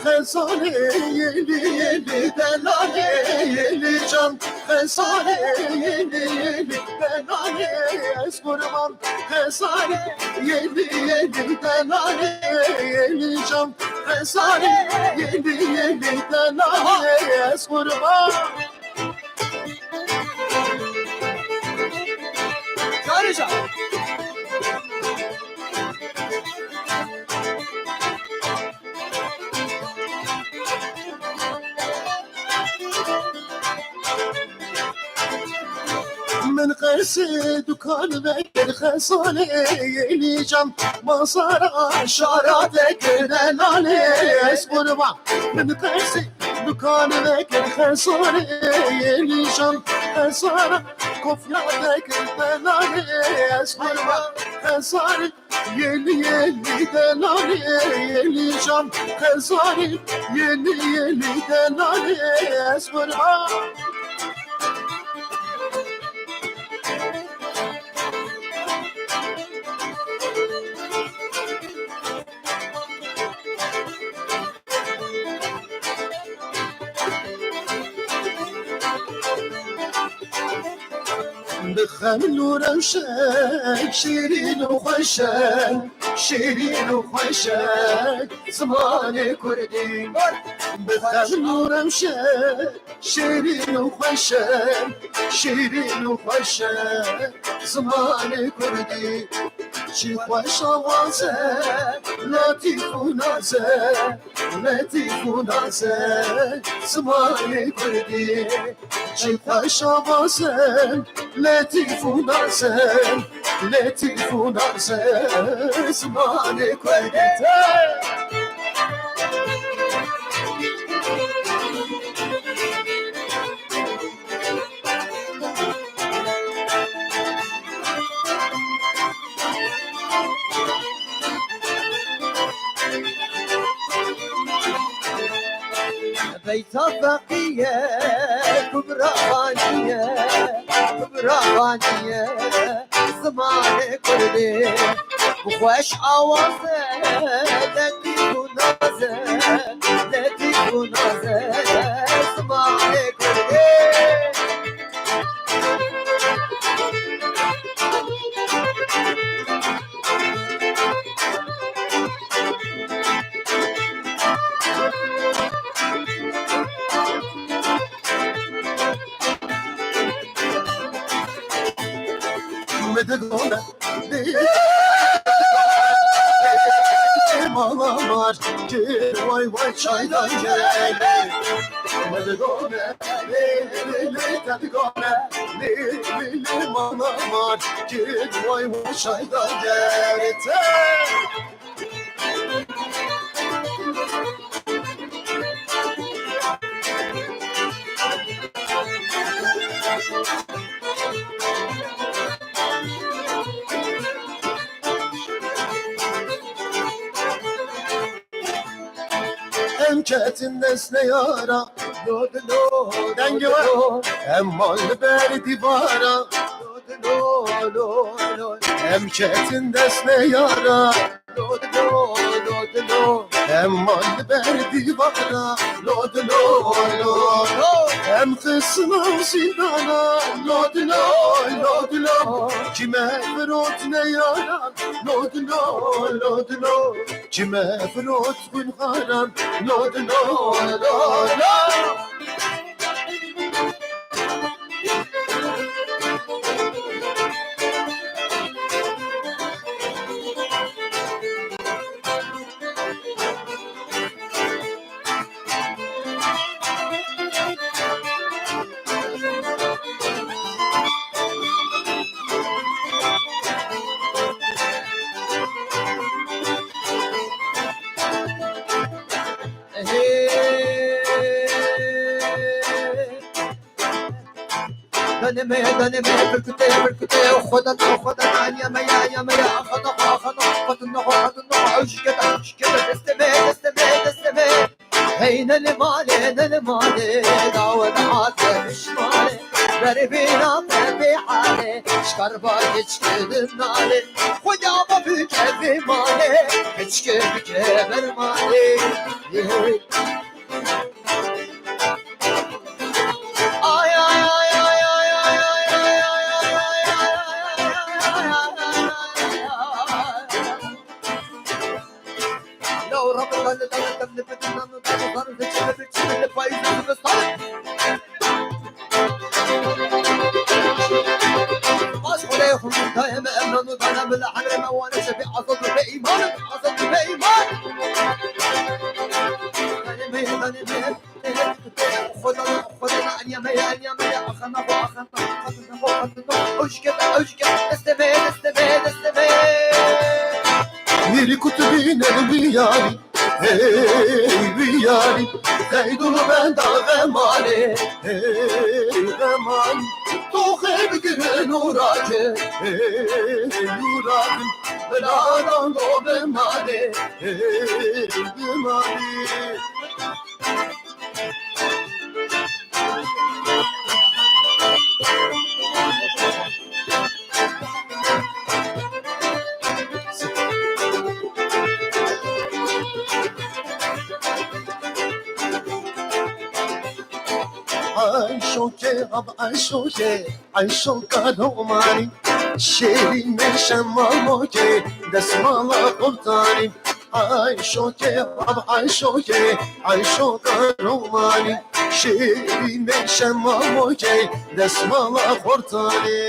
Xezalê yelî yelî delalê yelî can. Xezalê yelî yelî delalê ez qurban. Xezalê yelî yelî delalê yelî can. Xezalê yelî yelî delalê ez qurban. Çağrıca. Min qersê dukan vekir xezalê yelî can. Bazara şara vekir delalê ez qurban. Min qersê dukan vekir xezalê yelî can. Xezara kofya vekir delalê ez qurban. Xezalê yelî yelî delalê yelî can. Xezalê yelî yelî delalê ez qurban. Bi xemil û rewşek şîrîn û xweş e, şîrîn û xweş e zimanê kurdî. Bi xewn û rewşe şêrîn û xweş e, şêrîn û xweş e zimanê kurdî. Çi xweş awaz e, letîf û naz e, letîf û naz e zimanê kurdî. Çi xweş awaz e, letîf û naz e, letîf û naz e zimanê kurdî. Beyta Feqiye, Kubra Xaniye, Kubra Xaniye, zimanê kurdî, xweş awaz e, letîf û naz e, letîf û naz e, zimanê kurdî. Min digone, mala mar kir, way way çaydan gelê. Min digone, lê, lê, lê, te digone, lê, lê, lê, mala mar kir, way way çaydan gelê. Te. Em ketin dest neyara, lo, lo, lo, dengê we, em mal li ber dîvara. Em ketin dest neyara, lo dilo, lo dilo. Em mal li ber dîvara, lo dilo, lo, lo. Em xistin zîndana, lo dilo, lo dilo. Kî me firot neyara, lo dilo, lo dilo. Kî me firot xwînxaran, lo dilo, lo, lo. Danê me, danê me, birkute, birkute, xwedan, xwedan, aniya me ya, aniya me ya, axana, axana, xwedan, xwedan, ew jikete, ew jikete, destê me, destê me, destê me. Hey, nene male, nene male, dawe dehate pişmane, berê bêna te bê hale, şkarba geçke din nale, xweda me bike vê male, keçke bike ber male. Mîrî kutibîne wî yarî, hey wî yarî, qeyd û benda xemalê, hey xemalî, toxê bigirin û rakin, hey û rakin, bila dango bimalê, hey bimalî. Eşoke, ab eşoke, eşoka domanî, şêrî me şema moke, desmala qurtanî. Ayşokê, ab Ayşokê, Ayşoka romanî, şêrînê şema mokê, desmala xortanê.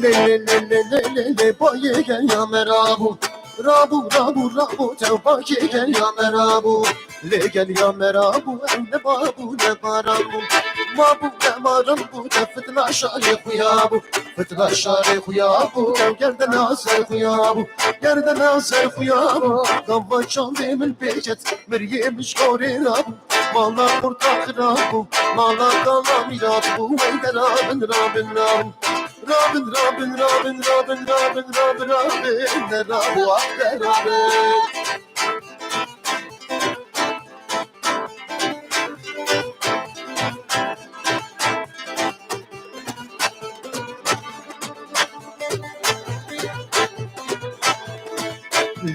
Lê, lê, lê, lê, lê, lê, lê, bayê gel ya me rabû. Rabû, rabû, rabû, tew bayê gel ya me rabû. Lê gel ya me rabû, ew ne babû, ne baran bû. Mabû, ne maran bû, te fitna şarê xuya bû. Fitna şarê xuya bû, ew gerdena ser xuya bû. Gerdena ser xuya bû, gava çandê min pê ket, miriyê min ji xorê rabû. Mala xurta xirab bû, mala kala mîrat bû, wey de rabin, rabin, rabin. Rabin, rabin, rabin, rabin, rabin, rabin, rabin, ne rabû, ah, ne rabin.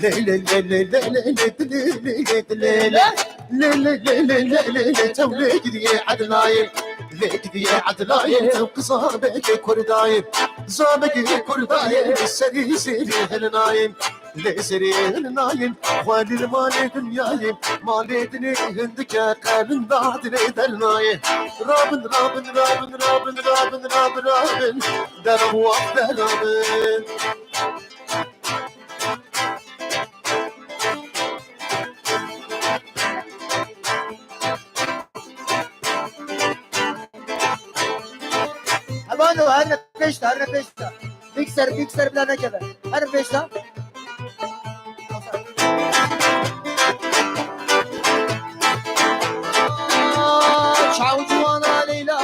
Lê, lê, lê, lê, lê, lê, lê, lê, lê, lê, lê, lê, lê, lê, lê. Lê, lê, lê, lê, lê, lê, lê, tew lê giriyê Ednayê. Lê giriyê Ednayê, tew qi zabekê Kurdayê. Zabekê Kurdayê, serî zêrî hilnayê. Lê zêrî hilnayê, xwelî li malê dinyayê. Malê dinê hindike, qelin dadinê dernayê. Rabin, rabin, rabin, rabin, rabin, rabin, rabin. Derab waf derabin. Hebano, her ne pêş de, her ne pêş de. Bîk ser, bîk ser bila nekeve. Her ne pêş de. Çaw ciwana Leyla.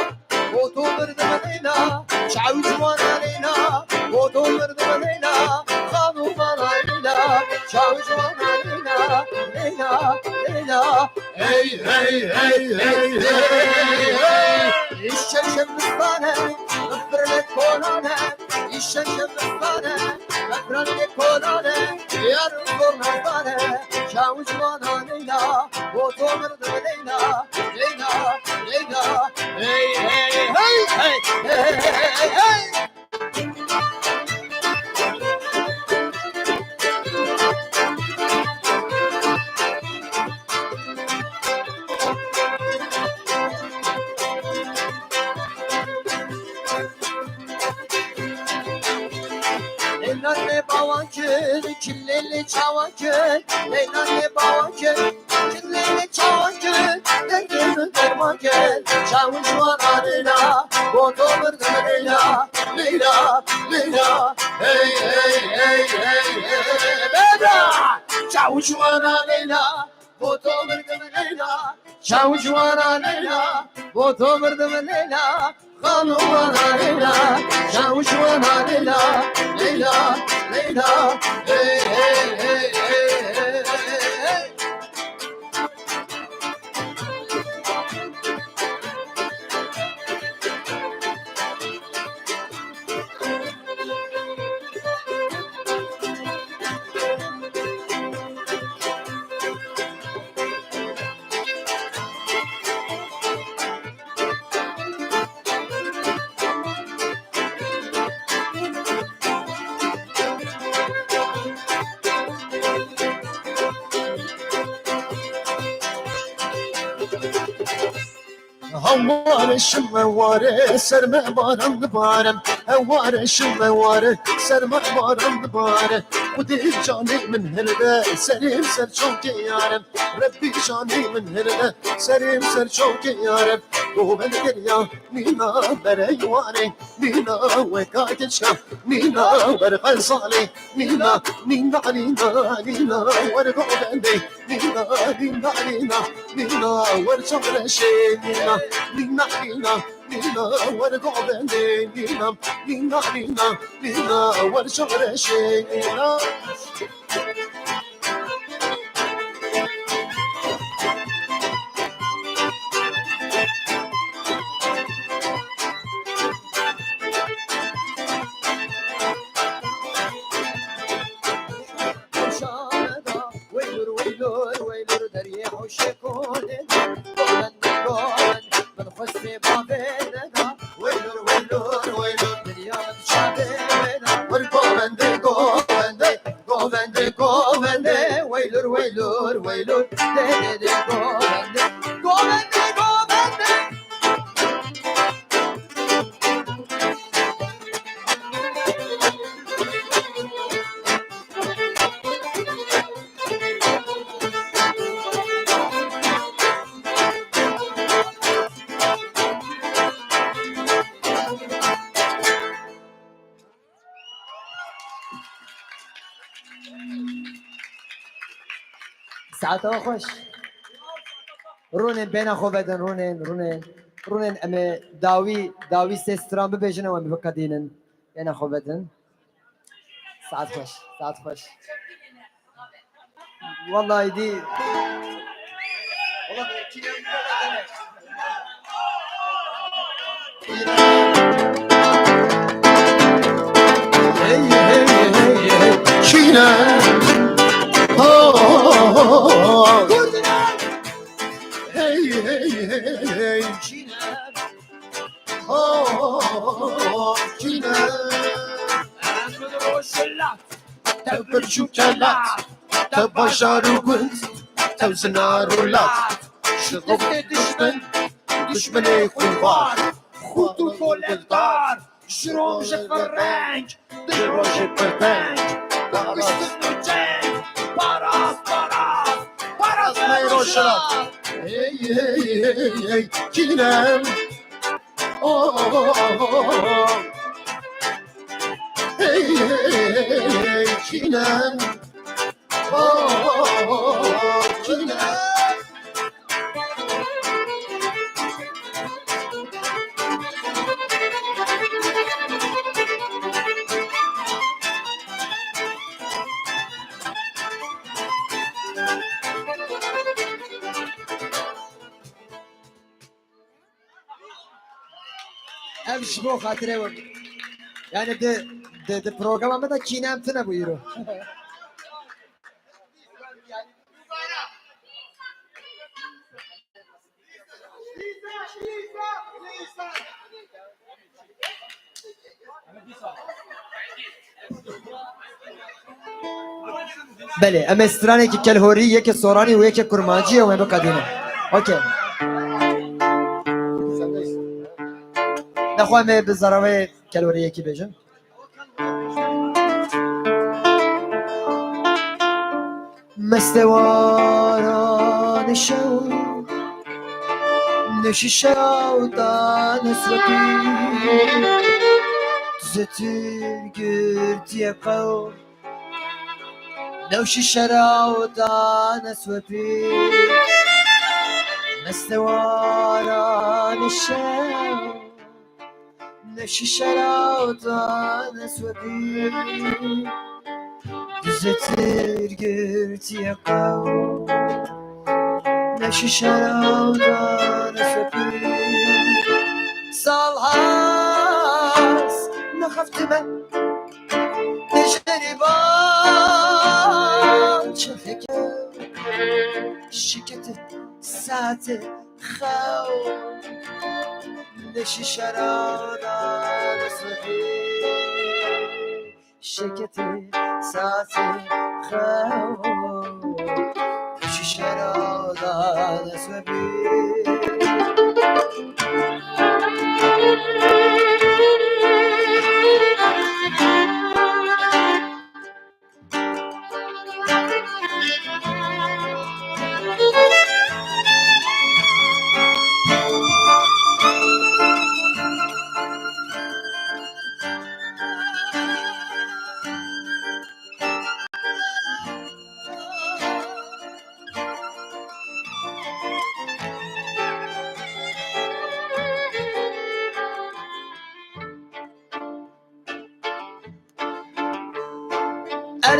Bo to mirdim Leyla, çaw ciwana Leyla. Bo to mirdim Leyla, xanûmana Leyla, çaw ciwana Leyla. Leyla, Leyla. Hey, hey, hey, hey, hey, hey. Îşçe şemistane, mifrine kolane. Îşçe şemistane, mifrine kolane. Yarın zornastane, çaw ciwana Leyla. Bo to mirdim Leyla. Leyla, Leyla, hey, hey, hey, hey, hey, hey, hey. Leyla ne bawan kir, çileli çawan kir. Leyla ne bawan kir. Çilê çawan kir, derdê min derman kir. Çaw ciwana Leyla, bo to mirdim Leyla. Leyla, Leyla, hey, hey, hey, hey, hey. Bebra! Çaw ciwana Leyla, bo to mirdim Leyla. Çaw ciwana Leyla, bo to mirdim Leyla. Xanûmana Leyla, çaw ciwana Leyla, Leyla, Leyla, hey, hey, hey. Haware şime ware, ser me baran dibare. Heware şime ware, ser me baran dibare. Xwedê canê min hilde, serê ser çokê yare. Rebbî canê min hilde, serê ser çokê yare. Govend geriya, Nîna bereywanê, nîna weka keçka, nîna wer xezalê, nîna, nîna, nîna, nîna wer govendê, nîna, nîna, nîna, nîna wer çareşê, nîna, nîna, nîna, Nîna, wer govendê, nîna, nîna, nîna, nîna, wer şareşê, nîna. Weylur, weylur, weylur, deriyê hewşê kolê de. Govend, govend, min xwestê bavê de da. Weylur, weylur, weylur, dinya min çavê de da. Wir govendê, govendê, govendê, govendê. Weylur, weylur, weylur, de, de, de, govendê. Govendê, govendê. Saeta we xweş. Rûnên bêhna xwe vedin, rûnên, rûnên, rûnên em ê dawî, dawî sê stran bibêjin û em ê biqedînin. Bêhna xwe vedin. Saet xweş, saet xweş. Wallahî dî. Hey, hey, hey, hey, çîne. Ho, ho, ho, ho. Hey, hey, hey, hey, çîne. Ho, ho, ho, ho, çîne. Em roj û lat. Tev birc û kelat, tev bajar û gund, tev zinar û lat. Ji destê dişmin, dişminê xwînbar, xût û koleldar, ji roj ji fireng, di rojê pirteng, kuştin û ceng, parast, parast, parast me rojhilat. Hey, hey, hey, hey, kî ne? Oh, oh, oh, oh, oh. Hey, hey, hey, hey, hey, kî ne? Oh, oh, oh, oh, oh, kî ne? Ev ji bo xatirê we. Yani di, di, di programa me de kîne em tune bû îro. Belê, em ê stranekî kelhorî, yekê soranî û yekê kurmancî ye û em biqedînin. Okey. Nexwe em ê bi zaravê kelhorî yekî bêjin. Mestewaran şew, neşî şew dan swepî, zetir girtiye qew, newşî şeraw dan swepî, mestewaran şew. Neşî şeraw dan swebî, dizetir girtiye qew. Neşî şeraw dan swebî, sal has nexeftime. Dijerî ban çexeke, şikete saetê xew. Neşî şeradan swebî, şikete saetê xew. Neşî şeradan swebî.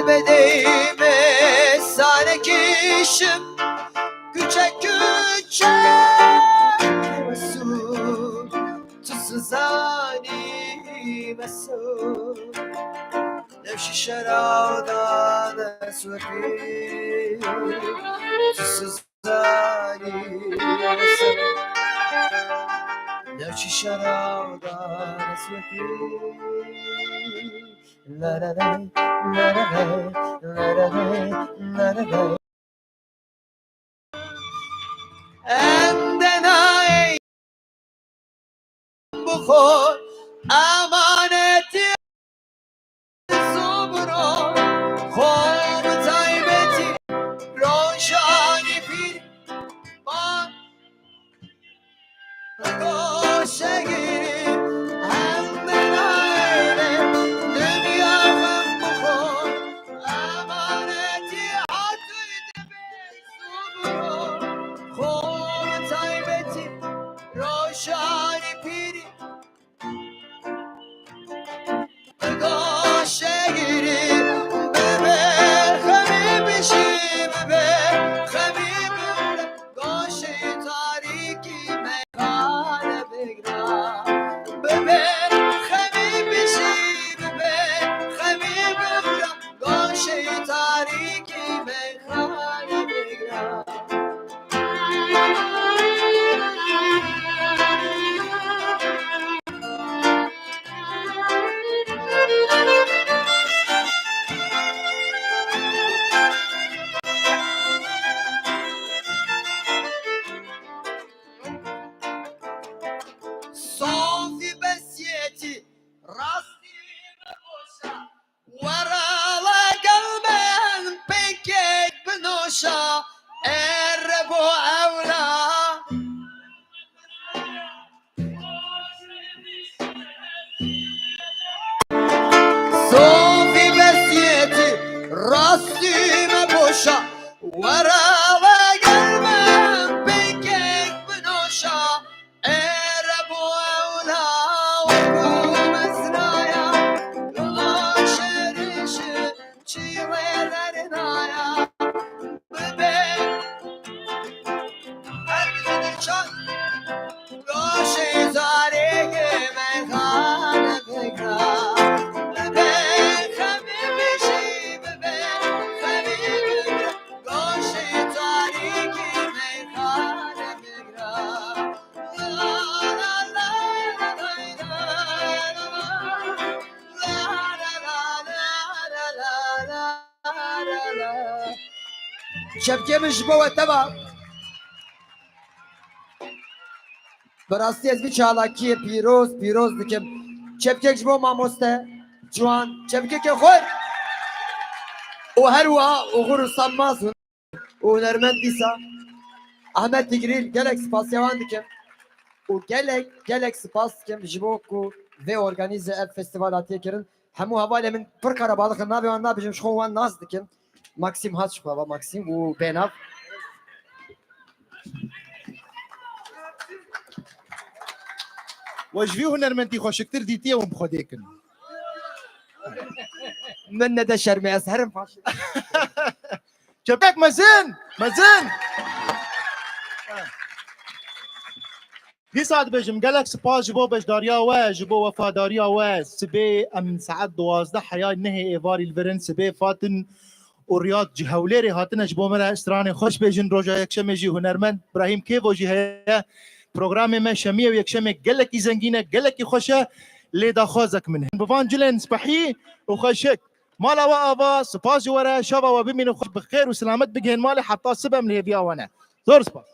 Bedeyime sanekişim küçe küçe mesut tuzsuzani mesut. Nefşi şeravdan eswepî tuzsuzani mesut. Nefşi şeravdan eswepî. La la la, la la la, la la la, la la la. Endena ey buxor emaneti sobro xor taybeti rojanî pîr ma. Goşegirî hemde nayêne, dinya xem bixwe, emanetî hatûyî dibe zû bixwe, xwe bi taybetî rojanî pîrî. Bi goşegirî bibe xemî bijî, bibe xemî bimre. Goşê tarîkî meyxane bigira. Bibe xemî bijî, bibe xemî bimre. Goşê tarîkî meyxane bigira. Sofî besiyetî rastî me boşa. Were legel min pêkek binoşa, ere bo ewla. Sofî besiyetî rastî me boşa. Were legel min pêkek binoşa. Ere bo ewla wekû meznaya, gula şerişi çî wê dernaya. Bibe her gidin çal, goşê zarê meyxane bigira. Bibe xemî bijî, bibe xemî bijî. Goşê tarîkî meyxane bigira. La la la la la la. La la la la la la la la. Çepkê min ji bo we teva. Bi rastî ez vî çalakiyê pîroz, pîroz dikim. Çepkek ji bo mamoste Ciwan, çepkeke xwe. Û her wiha Oxir û Sammaz û hunermend dîsa Ahmet Tigrîl, gelek spasiya wan dikim. Û gelek, gelek spas dikim ji bo ku vê organîze ev festîval hatiye kirin. Hemû hevalê min pir qerebalix in, navê wan nabêjim, ji xwe wan nas dikim. Maksîm hat ji xwe ve, Maksîm û Bênav. We ji vî hunermendî xweşiktir dîtiye hûn bi xwe dêkin. Min nede şermê, ez herim paşê. Çepek mezin, mezin. Dîsa dibêjim, gelek spas ji bo beşdariya we, ji bo wefadariya we. Sibê em saet duwazdeh heya nehê êvarî li vir in, sibê Fatin û Riyad ji Hewlêrê hatine ji bo me re stranê xweş bêjin. Roja yekşemê jî hunermend Brahîm Kêvo jî heye. Programê me şemiyê û yekşemê gelekî zengîn e, gelekî xweş e. Lê daxwazek min heye. Bi van cilên spehî û xweşik. Mala we ava, spas ji we re, şeva we bimîne xweş, bi xêr û silamet bigihên malê, heta sibê em li hêviya we ne. Zor spas.